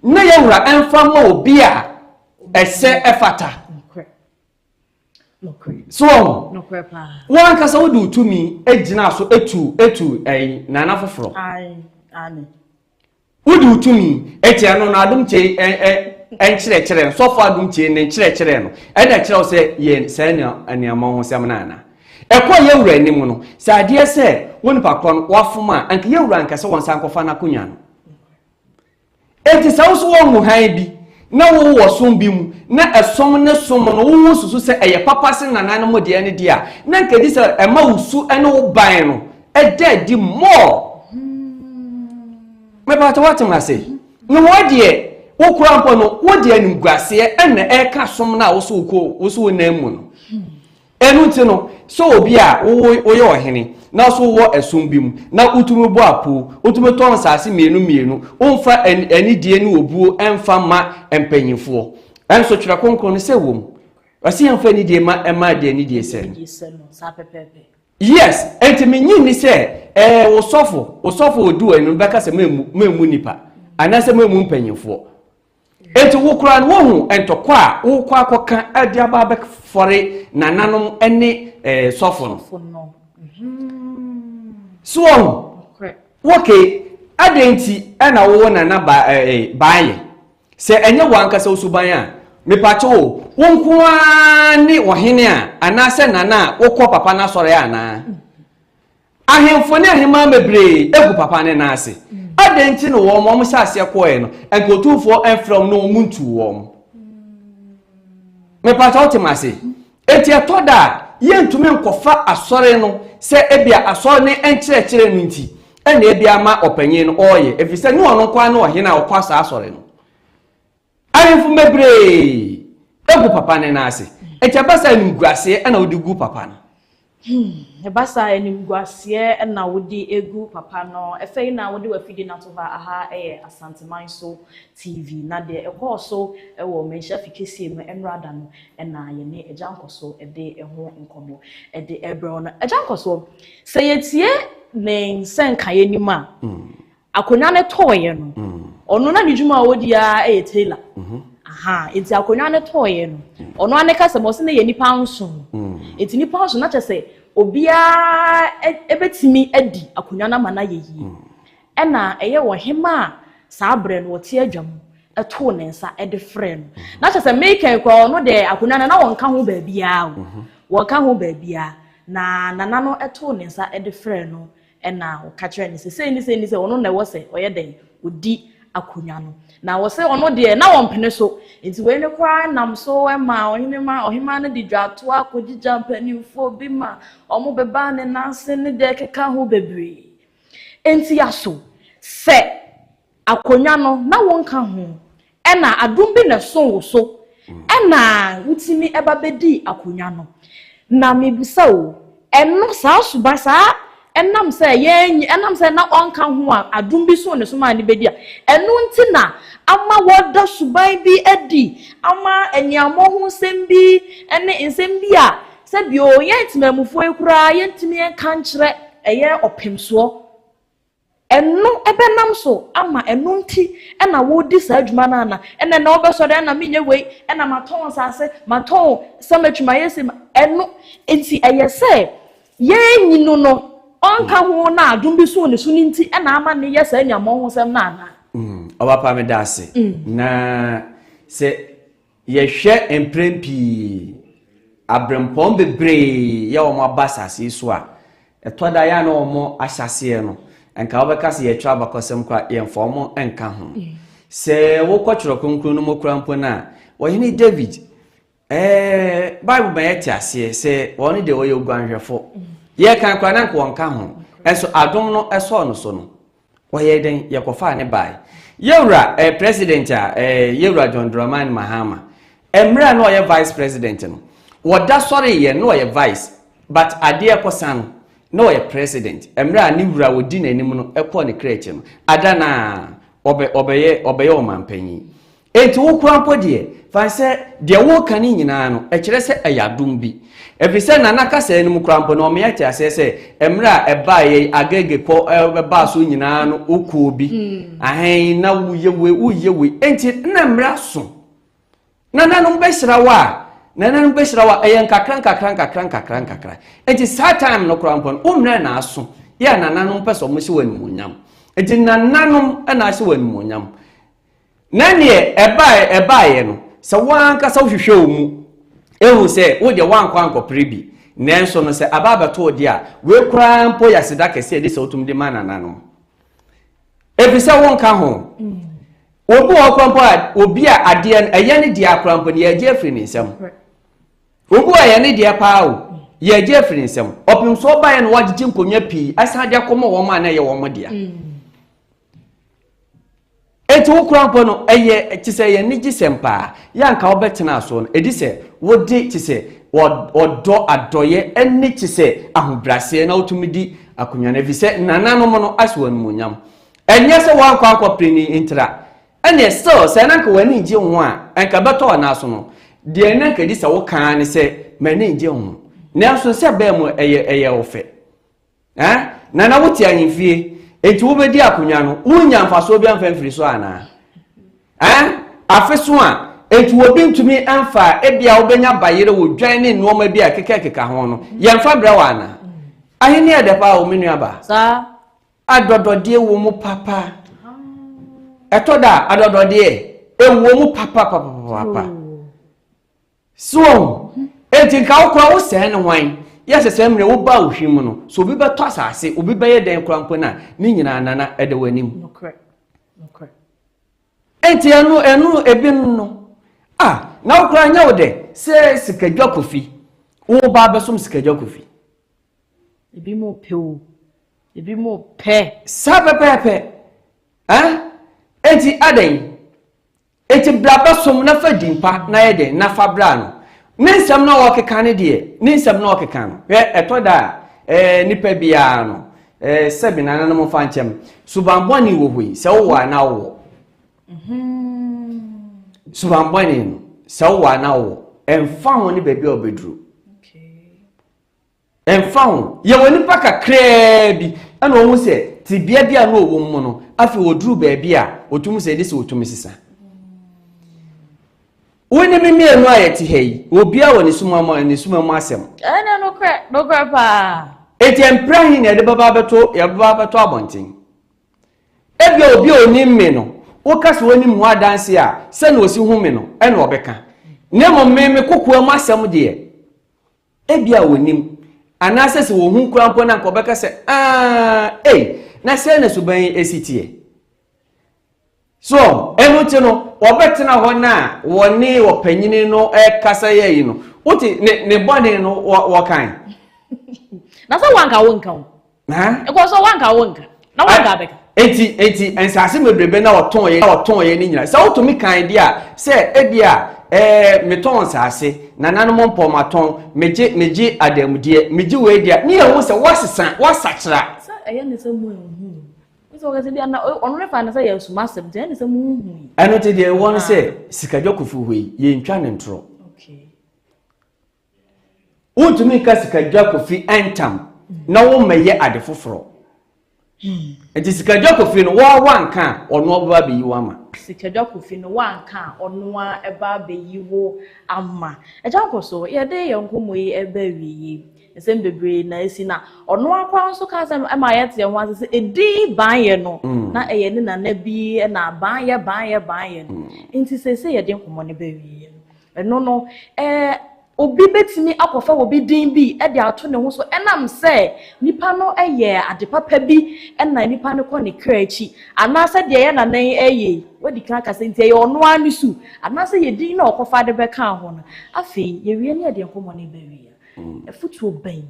Na yɛwura ɛmfa mma obi a ɛsɛ ɛfata. So wɔn wɔn ankasa wode wo tumi gyina so etu etu ɛyi nana foforɔ. Wode wo tumi eti ɛno no adom kyei ɛ ɛ nkyerɛkyerɛ no sɔfo adom kyei ne nkyerɛkyerɛ no ɛna ɛkyerɛ wo sɛ yɛ saa nneɛma ho sɛm no ana. Ɛkɔ yɛ wura anim no sɛ adeɛ sɛ wo nipa korɔ no wafom a anka yɛ wura anka sɛ wɔn nsa nkɔfa n'akonnwa no. Enti sɛ wo nso woahu hann bi, na wowɔ som bi mu, na ɛsom ne som no wo susu sɛ ɛyɛ papa sen nananom deɛ no deɛ a, na anka ɛdi sɛ ɛma wo su ne wo ban no da adi more. Mepakyɛ woate me ase? Na wɔ deɛ wokura mpo no, wode animguaseɛ na ɛreka som no a wo so wokɔ wo so wonam mu no. Ɛno nti no, sɛ obi a woyɛ ɔhene na so wowɔ ɛsom bi mu na wotumi bɔ apoo, wotumi tɔn nsase mmienu mmienu, womfa anidie ne obuo mfa mma mpanyimfoɔ. Ɛnso Twerɛ Kronkron no sɛ wom. Ɔse yɛmfa anidie ma ɛma deɛ anidie sɛ no. Yes, enti menye nni sɛ ɛɛ wo sɔfo, wo sɔfo odi wɔ anim bɛka sɛ memmu memmu nipa anaasɛ memmu mpanyimfoɔ. Enti wo koraa no wohu ntɔkwa a wokɔ akɔka de aba abɛfɔre nananom ne eh, sɔfo no. So wɔn woke adɛn nti ɛna wowɔ nana ba eh, eh, baayɛ sɛ ɛnyɛ wɔn ankasa wo suban a mepatwo o wo nko ara ne ɔhene a anaasɛ nana a wokɔ papa no asɔre anaa Ahemfo ne ahemmaa bebree gu papa no nan ase. Adɛn nti na wɔn wɔn hyɛ aseɛ kɔɔɛ no, nka otumfoɔ mfrɛ wɔn na wɔn ntuu wɔn? Mepatwa wote m ase? Enti ɛtɔ da a, yɛntumi nkɔfa asɔre no sɛ ebia asɔre no nkyerɛkyerɛ no nti ɛna ebia ama ɔpanyin no ɔreyɛ, ɛfiri sɛ nyɛ ɔno nko ara ne ɔhene a ɔkɔ saa asɔre no. Ahemfo bebree gu papa no nan ase. Enti ɛba saa animguaseɛ na wode gu papa no. Hmm, ɛba saa animguaseɛ na wode gu papa no. Ɛfɛ yi na wode w'afidie no ato hɔ a, aha yɛ Asanteman so TV. Na deɛ ɛkɔɔ so wɔ Manhyia Fikesie mu nnora da no na yɛne Agya Nkɔso de ho nkɔmmɔ de rebrɛ wo no. Agya Nkɔsoɔ, sɛ yɛtie ne nsɛnkaeɛ no mu a, Akonnwa no tɔeɛ no, ɔno na ne dwuma a ɔdi ara yɛ tailor. Aha, nti akonnwa no tɔeɛ no, ɔno ara ne kasa mu, ɔse ne yɛ nipa nson. Nti nipa nson na kyerɛ sɛ obiara ɛbɛtumi adi akonnwa no ama no ayɛ yie. Ɛna ɛyɛ ɔhema a saa berɛ no ɔte adwa mu ɛtoo ne nsa ɛde frɛɛ no. Na kyerɛ sɛ mekɛn koraa ɔno deɛ akonnwa no na wɔnka ho baabiara o. Wɔnka ho baabiara. Na nana no ɛtoo ne nsa ɛde frɛɛ no Ɛnna ɔka kyerɛɛ no sɛ, Sei ne sei ne sei, ɔno na ɛwɔ sɛ ɔyɛ dɛn? Ɔdi akonnwa no. Na wɔse ɔno deɛ, na ɔmpene so. Enti wei no koraa nam so maa ɔhene ma ɔhemmaa no de dwatoa kɔgyigya mpanimfoɔ bi ma wɔbebaa ne nan ase ne deɛ ɛkeka ho bebree. Enti aso sɛ Akonnwa no, na wonka ho. Ɛna adom bi na ɛsoo wo so ɛna wotumi ba bɛdii akonnwa no. Na mebisa o, ɛno saa suban, saa ɛnam sɛ yɛn, ɛnam sɛ na ɔnka ho a adom bi soo ne so maa no bɛdi a, ɛno nti na ama wɔda suban bi adi, ama aniammɔ ho nsɛm bi ne nsɛm bi a sɛbio yɛn temamufoɔ yi koraa yɛntumi nka nkyerɛ ɛyɛ ɔpemsoɔ. Ɛno bɛnam so ama ɛno nti na woredi saa dwuma no ana? Ɛnɛ na wobɛsɔre ɛna menyɛ wei, ɛna matɔn nsase, matɔn cemetery, mayɛ sei, ɛno nti ɛyɛ sɛ yɛn no no ɔnka ho na adom bi soo ne so no nti na ama ne yɛ saa aniammɔnhosɛm no anaa? Ɔbapa meda ase. Na sɛ Yɛhwɛ mprɛn pii, aberempɔn bebree yɛ wɔn aba asase yi so a, ɛtɔ da yɛ a na wɔn ahyɛaseɛ no, nka wobɛka sɛ yɛtwerɛ abakɔsɛm koraa yɛmfa wɔn nka ho. Sɛ wokɔ twerɛ kronkron no mu koraa mpo no a, ɔhene David, ɛɛ Bible ma yɛte aseɛ sɛ wɔn deɛ ɔyɛ oguanhwɛfo. Yɛkan koraa na nka wɔnka ho, ɛnso adom no ɛsɔɔ no so no, Wɔyɛɛ dɛn? Yɛkɔfaa no bae. Yɛwura eh, president a eh, Yɛwura John Dramani Mahama, mmerɛ a na ɔyɛ vice president no, wɔda sɔreeɛ na ɔyɛ vice, but adeɛ kɔsa no, na ɔyɛ president. Mmerɛ a ne wura a ɔdi n'anim no kɔɔ ne kra akyi no, ada no ara, ɔbɛ, ɔbɛyɛ, ɔbɛyɛ ɔmanpanyin. Enti wo koraa mpo deɛ, fa no sɛ deɛ woreka no nyinaa no, ɛkyerɛ sɛ ɛyɛ adom bi. Ɛfiri sɛ Nana kasaa no mu koraa mpo no, ɔma yɛte aseɛ sɛ mmerɛ a ɛbaeɛ yi, Agege kɔ baa so nyinaa no, wokɔɔ bi. Ahen, na woyɛ wei, woyɛ wei. Enti na mmerɛ aso. Nananom bɛhyira wo a, Nananom bɛhyira wo a, ɛyɛ nkakra nkakra nkakra nkakra nkakra. Enti saa time no koraa mpo no, wo mmerɛ na aso. Yɛ a nananom pɛ sɛ wɔhyɛ wo animuonyam. Enti nananom na ahyɛ wo animuonyam. Na neɛ ɛbaeɛ ɛbaeɛ no, sɛ wo ankasa wohwehwɛ wo mu ehu sɛ wo deɛ woankɔ ankɔpere bi, nanso no sɛ aba abɛto wo deɛ a, wei koraa mpo yɛ aseda kɛseɛ de sɛ wotumi de ma nananom. Ɛfiri sɛ wonka ho. Obi wɔ hɔ koraa mpo a, obi a adeɛ no ɛyɛ ne deɛ koraa mpo no yɛgye afiri ne nsam. Obi wɔ ɛyɛ ne deɛ paa o, yɛgye afiri ne nsam. Ɔpem so ɔbaeɛ no wagyegye nkonnwa pii asan de akɔma wɔn a na ɛyɛ wɔn dea. Enti wo koraa mpo no, ɛyɛ te sɛ ɛyɛ anigyesɛm paa. Yɛ anka wobɛtena so no, ɛdi sɛ wode te sɛ ɔdɔ, adɔeɛ ne te sɛ ahobrɛaseɛ na wotumi di akonnwa no, ɛfiri sɛ nananom no ahyɛ wɔn animuonyam. Ɛnyɛ sɛ woankɔ ankɔpere ne ntira. Ɛnneɛ still sɛ na anka w'ani ngye ho a, anka ɛbɛtɔ w'anan so no, deɛ na anka ɛdi sɛ woka ara ne sɛ, m'ani ngye ho. Nanso sɛ ɛbɛɛ mu ɛyɛ ɛyɛ wo fɛ. Eh? Nana wote ahemfie, enti wobɛdi akonnwa no, wonnya mfasoɔ bi amfa mfiri so anaa? Eh? Afe so a, enti obi ntumi mfa ebia wobɛnya bayerɛ wɔ dwan ne nnoɔma bi a ɛkekakeka ho no, yɛmfa brɛ wɔ anaa? Ahenni ɛdɛ paa o, me nuabaa. Saa. Adɔdɔdeɛ wɔ mu papa. Ɛtɔ da a, adɔdɔdeɛ ɛwɔ mu papa papa papa. So wahu? Enti nka wo koraa wosɛɛ ne hwan? Yɛ sɛ sɛ mmerɛ wobaa wo hwi mu no, sɛ obi bɛtɔ asase, obi bɛyɛ dɛn koraa mpo no a, ne nyinaa nana ɛda w'anim. Enti ɛno ɛno ebi no a, na wo koraa nyɛ wo dɛ sɛ Sikadwa Kofi, woba abɛsom Sikadwa Kofi. Ebi mo pɛ o, ebi mo pɛ. Saa pɛpɛɛpɛ. Eh? Enti adɛn? Enti bra bɛsom na fa din pa na yɛ dɛn na fa bra no. Ne nsɛm no a ɔkeka no deɛ, ne nsɛm no a ɔkeka no, hwɛ ɛtɔ da a, ɛɛ nipa biara no, ɛɛ sɛbi nananom mfa nkyɛm, suban bɔne wɔ hɔ yi, sɛ wowɔ a na wowɔ. Suban bɔne no, sɛ wowɔ a na wowɔ, ɛmfa ho ne baabi a wobɛduru. Ɛmfa ho, yɛwɔ nnipa kakraa bi na wɔhu sɛ tebea bi a na wɔwɔ mu no, afei wɔduru baabi a wɔtumi sɛ ɛde sɛ wɔtumi sesa. Wo ne me mmienu a yɛte ha yi, obiara wɔ ne suma mu ne suma mu asɛm. Ɛnna nokorɛ, nokorɛ paa. Eti mpira he na yɛde bɛba abɛto yɛbɛba abɛto abɔnten. Ebia obi a onim me no, woka sɛ onim ho adanse a, sɛnea osi hu me no, ɛna ɔbɛka. Na mmom me me kokoa mu asɛm deɛ, Ebia wɔnnim, anaasɛ sɛ wɔhu koraa mpo no anka wɔbɛka sɛ, Aa, ei, na sɛn na suban yi si teɛ? So ɛno nti no, wɔbɛtena hɔ no a wɔne ɔpanyini no ɛkasa yɛ yi no, wote ne ne bɔne no wɔkan. Na sɛ wanka wo nka o. Ɛkɔ so wanka wo nka. Na wanka abɛka. Enti enti nsaase bebrebe na wɔtɔn yɛ wɔtɔn yɛ ne nyinaa. Sɛ wotumi kan deɛ a sɛ ebi a ɛɛ metɔn nsaase nananom mpɔ matɔn megye megye adanmudeɛ megye wei deɛ ne yɛn ho sɛ wasesa wasakyera. Sɛ ɛyɛ ne sɛ mo nhu sɛ wɔka sɛ bi na ɔno ne fa ne sɛ yɛ suma asɛm nti ɛyɛ ne sɛ mo nhu yi. Ɛno ti deɛ ɛwɔ no sɛ sikadwa kofi hɔ yi yɛntwa ne ntorɔ. Okay. Wontumi nka Sikadwa Kofi ntam na wommɛyɛ ade foforɔ. Nti Sikadwa Kofi no woa woanka a ɔno ɔbɛba abɛyi wo ama. Sikadwa Kofi no woanka a ɔno ara ɛba abɛyi wo ama. Agya Nkɔso, yɛde yɛn nkɔmmɔ yi reba awieeɛ. Nsɛm bebree na asi na ɔno ara koraa nso ka asɛm ma yɛte yɛn ho ase sɛ edin Baanyɛ no na ɛyɛ ne nana bi na Baanyɛ Baanyɛ Baanyɛ no. Nti seesei yɛde nkɔmmɔ no ba awieeɛ no, Ɛno no, ɛɛ, obi betumi akɔfa obi din bi de ato ne ho so ɛnam sɛ nipa no yɛ ade papa bi na nipa no kɔ ne kra akyi, anaasɛ deɛ yɛ nana yi reyɛ yi, wadi kan aka sɛ nti ɛyɛ ɔno ara ne su, anaasɛ yɛ din na ɔkɔfa de bɛkaa ho no. Afei, yɛwie ne yɛde nkɔmmɔ no ba awie a, afotuo bɛn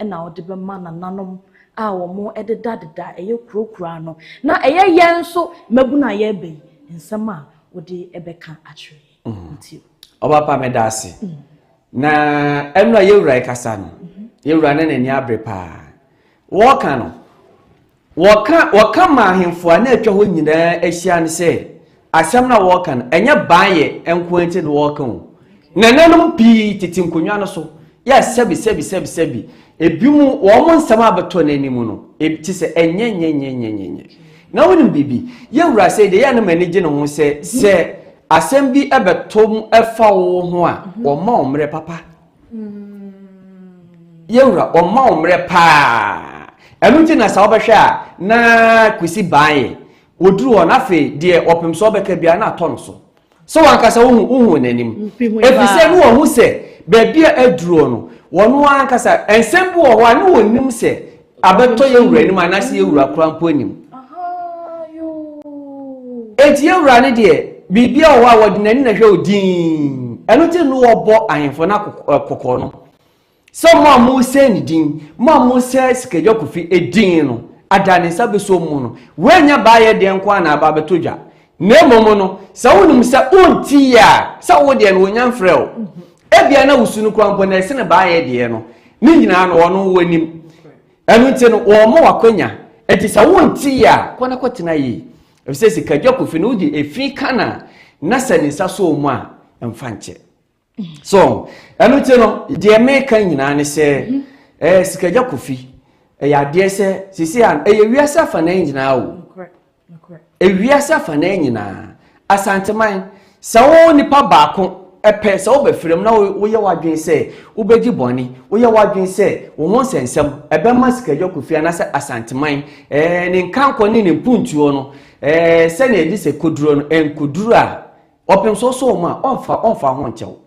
na wode bɛma nananom a wɔdedadeda ɛyɛ kuro kuro ano, na ɛyɛ yɛn nso mmabunu a yɛreba yi, nsɛm a wode bɛka akyerɛ yɛn? Ɔba pa meda ase. Na ɛno a yɛwura kasa no, yɛwura ne n'ani abere paa. Wɔka no, wɔka wɔka ma ahemfo a na atwa hɔ nyinaa ahyia no sɛ asɛm no a wɔka no ɛnyɛ baayɛ nko nti na wɔka o. Nananom pii tete nkonnwa no so yɛ sɛbi sɛbi sɛbi sɛbi ebi mu wɔn nsɛm abɛtɔ n'anim no ebi te sɛ ɛnyɛ nyɛ nyɛ nyɛ nyɛ nyɛ. Na wonim biribi yɛwura sɛ deɛ yɛ no m'ani gye ne ho sɛ sɛ. Asɛm bi bɛtɔ mu fa wo ho a, wɔma wo mmerɛ papa. Yɛwura, wɔma wo mmerɛ paa. Ɛno nti na sɛ wobɛhwɛ a, na Kwesi baeɛ. Wɔduru hɔ no, afei deɛ ɔpem sɛ ɔbɛka biara na atɔ no so. Sɛ wankasa wohu wohu n'anim. Ɛfiri sɛ ne wɔhu sɛ baabi a aduro no, wɔn ankasa nsɛm bi wɔ hɔ a ne wɔnim sɛ abɛtɔ yɛn wura anim anaasɛ yɛn wura koraa mpo anim. Enti yɛn wura no deɛ, biribiara wɔ hɔ a wɔde n'ani na hwɛ o dinn. Ɛno nti na wɔbɔ ahemfo no kɔkɔ no sɛ mo a mosɛe ne din, mo a mosɛe Sikadwa Kofi din no, ada ne nsa bɛsɔ mu no, woannya baayɛ deɛ nko ara na aba abɛtɔ dwa. Na mmom no, sɛ wonim sɛ wonti yɛ a, sɛ wo deɛ no wɔnya mfrɛ wo. Ebia na wo su no koraa mpo na ɛsene baayɛ deɛ no. Ne nyinaa no, ɔno wɔnim. Ɛno nti no, wɔma w'akwanya. Enti sɛ wonte yie a, kɔ na kɔtena yie. Efisɛ Sikadwa Kofi no, wode efi ka no a, na sɛ ne nsa sɔ wo mu a, mfa nkyɛ. So, ɛno nti no, deɛ meka nyinaa ne sɛ, mhm. eh, Sikadwa Kofi, ɛyɛ adeɛ sɛ, sisi a, ɛyɛ wiase afanan nyinaa o. Ewiase afanaa nyinaa, Asanteman, sɛ wo nipa baako pɛ sɛ wobɛfrɛ mu na woyɛ w'adwene sɛ wobɛdi bɔne, woyɛ w'adwene sɛ wo ho nsɛnsɛm ɛbɛma Sikadwa Kofi anaasɛ Asanteman ɛɛ ne nkankɔ ne ne mpuntuo no ɛɛ sɛnea ɛgye sɛ koduro no ɛnkoduro a, Ɔpem so ɔsɔ wɔn a, ɔmfa ɔmfa ho nkyɛ wo.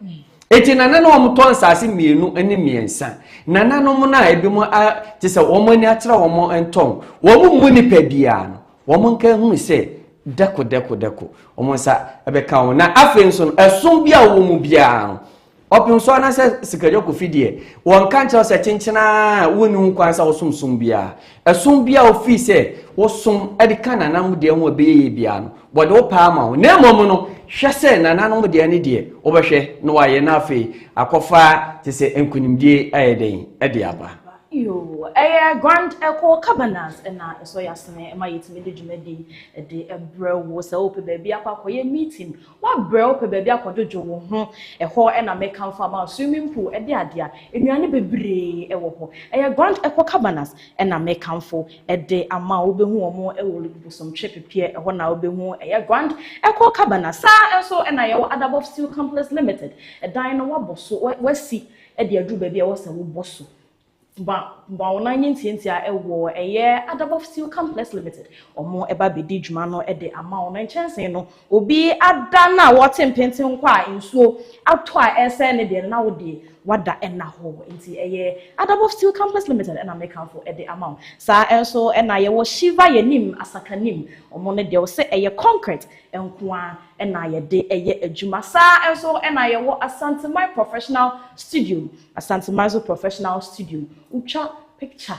Eti nananom a wɔtɔ nsaase mmienu ne mmiɛnsa, nananom no a ebinom a te sɛ wɔn ani akyerɛ wɔn ntɔn, wɔn mmu nipa biara no, wɔn nka nhunu sɛ dɛko dɛko dɛko wɔn nsa bɛka wɔn. Na afei nso no, ɛsom bi a wɔwɔ mu biara no, Ɔpem so anaasɛ Sikadwa Kofi deɛ, wɔnka nkyerɛ wo sɛ kyenkyena a wonni ho kwan sɛ wosom som biara. Ɛsom biara a wofii sɛ wosom de ka nananom deɛ ho a ɛbɛyɛ yie biara no, wɔde wo paa ma wo. Na mmom no, hwɛ sɛ nananom deɛ no deɛ wobɛhwɛ na woayɛ na afei akɔfa te sɛ nkunimdie ayɛ dɛn de aba. Yoo, ɛyɛ Grand Echo Cabanas na ɛsɔ yɛn asene ma yɛtumi de dwumadi de brɛ wo. Sɛ wopɛ baabi akɔ akɔyɛ meeting, Woabrɛ wopɛ baabi akɔdwodwo wo ho, ɛhɔ na mekamfo ama wo. Swimming pool de adeɛ a, nnuane bebree wɔ hɔ. Ɛyɛ Grand Eco Cabanas na mekamfo de ama wo. Wobɛhu wɔn wɔ Bosomtwe Pepeɛ, ɛhɔ na wobɛhu ɛyɛ Grand Eco Cabanas. Saa nso na yɛwɔ Adabɔf Steel Complex Limited. Ɛdan no woabɔ so, woasi de aduru baabi a ɛwɔ sɛ wobɔ so. Ma ma wo nan nyɛ ntiantia wɔ ɛyɛ Adabɔf Steel Complex Limited. Wɔn ɛba bɛdi dwuma no de ama wo. Na nkyɛnsee no, obi ada no a wɔte mpenten kɔ a nsuo atɔ a ɛresɛe ne deɛ no, na wo deɛ wada ɛna hɔ. Nti ɛyɛ Adabɔf Steel Complex Limited ɛna mekamfo de ama wo. Saa nso ɛna yɛwɔ Shiva Yɛnim Asakanim. Wɔn no deɛ wɔsɛ ɛyɛ concrete nko ara ɛna yɛde ɛyɛ adwuma. Saa nso ɛna yɛwɔ Asanteman Professional Studio. Asantemanso Professional Studio, wotwa picture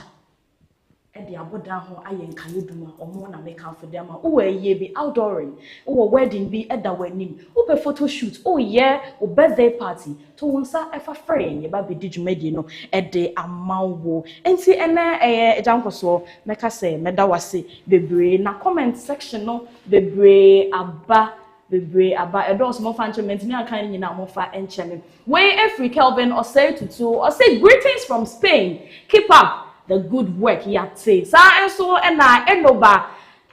de abɔ dan ho ayɛ nkaeɛ dum a, wɔn na mekamfo de ama wo. Wowɔ ayie bi, outdooring, wowɔ wedding bi da w'anim, wopɛ photo shoot, woyɛ wo birthday party, to wo nsa fa frɛ yɛn, yɛba abɛdi dwumadie no de ama wo. Enti ɛnnɛ ɛyɛ Agya Nkɔsoɔ, mɛka sɛ mɛda wo ase bebree, na comment section no bebree aba. Bebree aba, ɛdɔɔso momfa nkyɛ me, mantumi anka ne nyinaa momfa nkyɛ me. Wei ɛfiri Kelvin Osei Tutu, ɔse greetings from Spain, keep up the good work, yate. Saa nso ɛna Enoba,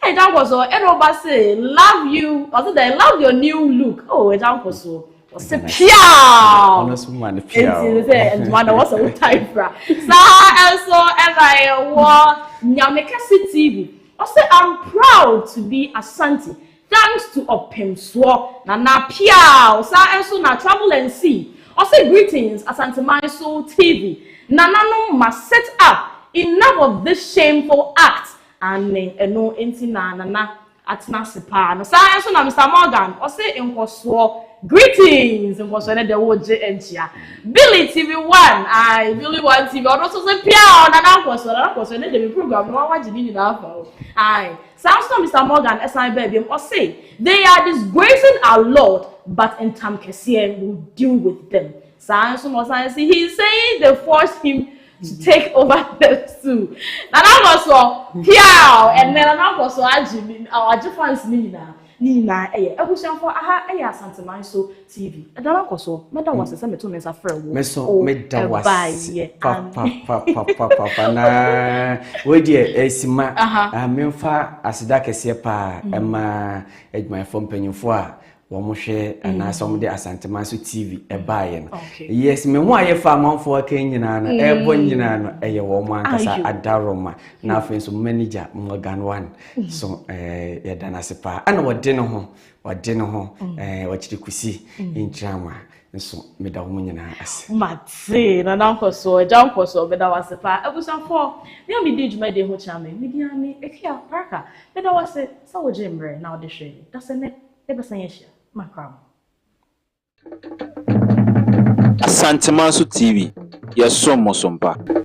Agya Nkɔsoɔ, Enoba se love you, ɔse dɛn, love your new look, oh Agya Nkɔsoɔ, ɔse piaw, enti sɛ ntoma na wɔsɛ wo tae fra. Saa nso ɛna yɛwɔ Nyame Kɛse TV, ɔse I'm proud to be Ashanti, Thanks to Ɔpemsoɔ Nana Piaw saa nso na Travel and See ɔse greetings Asanteman so TV Nananom must sit up enough of this shameful act Aane ɛno nti na Nana atena ase paa no saa nso na Mister Morgan ɔse nkɔsoɔ greetings nkɔsoɔ ɛnɛ deɛ wogye nkyea Billy TV one ae Billy one TV ɔno nso se piaw Nana nkɔsoɔ Nana nkɔsoɔ ɛnɛ deɛ me program no wagye ne nyinaa afa o ae Saa nso na Mister Morgan san baa biom, ɔse, They are disgracing our Lord, but ntamkɛseɛ will deal with them. Saa nso na ɔsan se, He is saying they forced him to take over the stool. Nana Nkɔsoɔ, piaw! Ɛnnɛ Nana Nkɔsoɔ agye ne, agye fans no nyinaa. Ne nyinaa ɛyɛ. Abusuafoɔ, aha ɛyɛ Asanteman so TV. Nana Nkɔsoɔ, mɛda wo ase sɛ meto me nsa frɛ wo. Me so meda wo ase papapapapapa na wei deɛ ɛsima memfa aseda kɛseɛ paa ɛma adwumayɛfoɔ mpanyinfoɔ a. Wɔn hwɛ anaasɛ wɔn de Asantemanso TV ɛbaeɛ no. Yes, me ho a yɛfa amanfoɔ aka nyinaa no, ɛrebɔ nyinaa no, ɛyɛ wɔn ankasa adaroma. Na afei nso manager Morgan One so ɛɛ yɛda no ase paa. Ɛna wɔde ne ho, wɔde ne ho ɛɛ wɔkyerɛ kusi nkyerɛma nso meda wɔn nyinaa ase. Mate, Nana Nkɔsoɔ, Agya Nkɔsoɔ, meda wo ase paa. Abusuafoɔ, me a medi dwumadie ho kyea me, me din ara ne Akua Parker. Meda wo ase sɛ wogyee mmerɛ na wode hwɛɛ. Dasɛ nnɛ, yɛbɛsan ahyia. Makra mo. Asantemanso TV, yɛsom mo so mpa.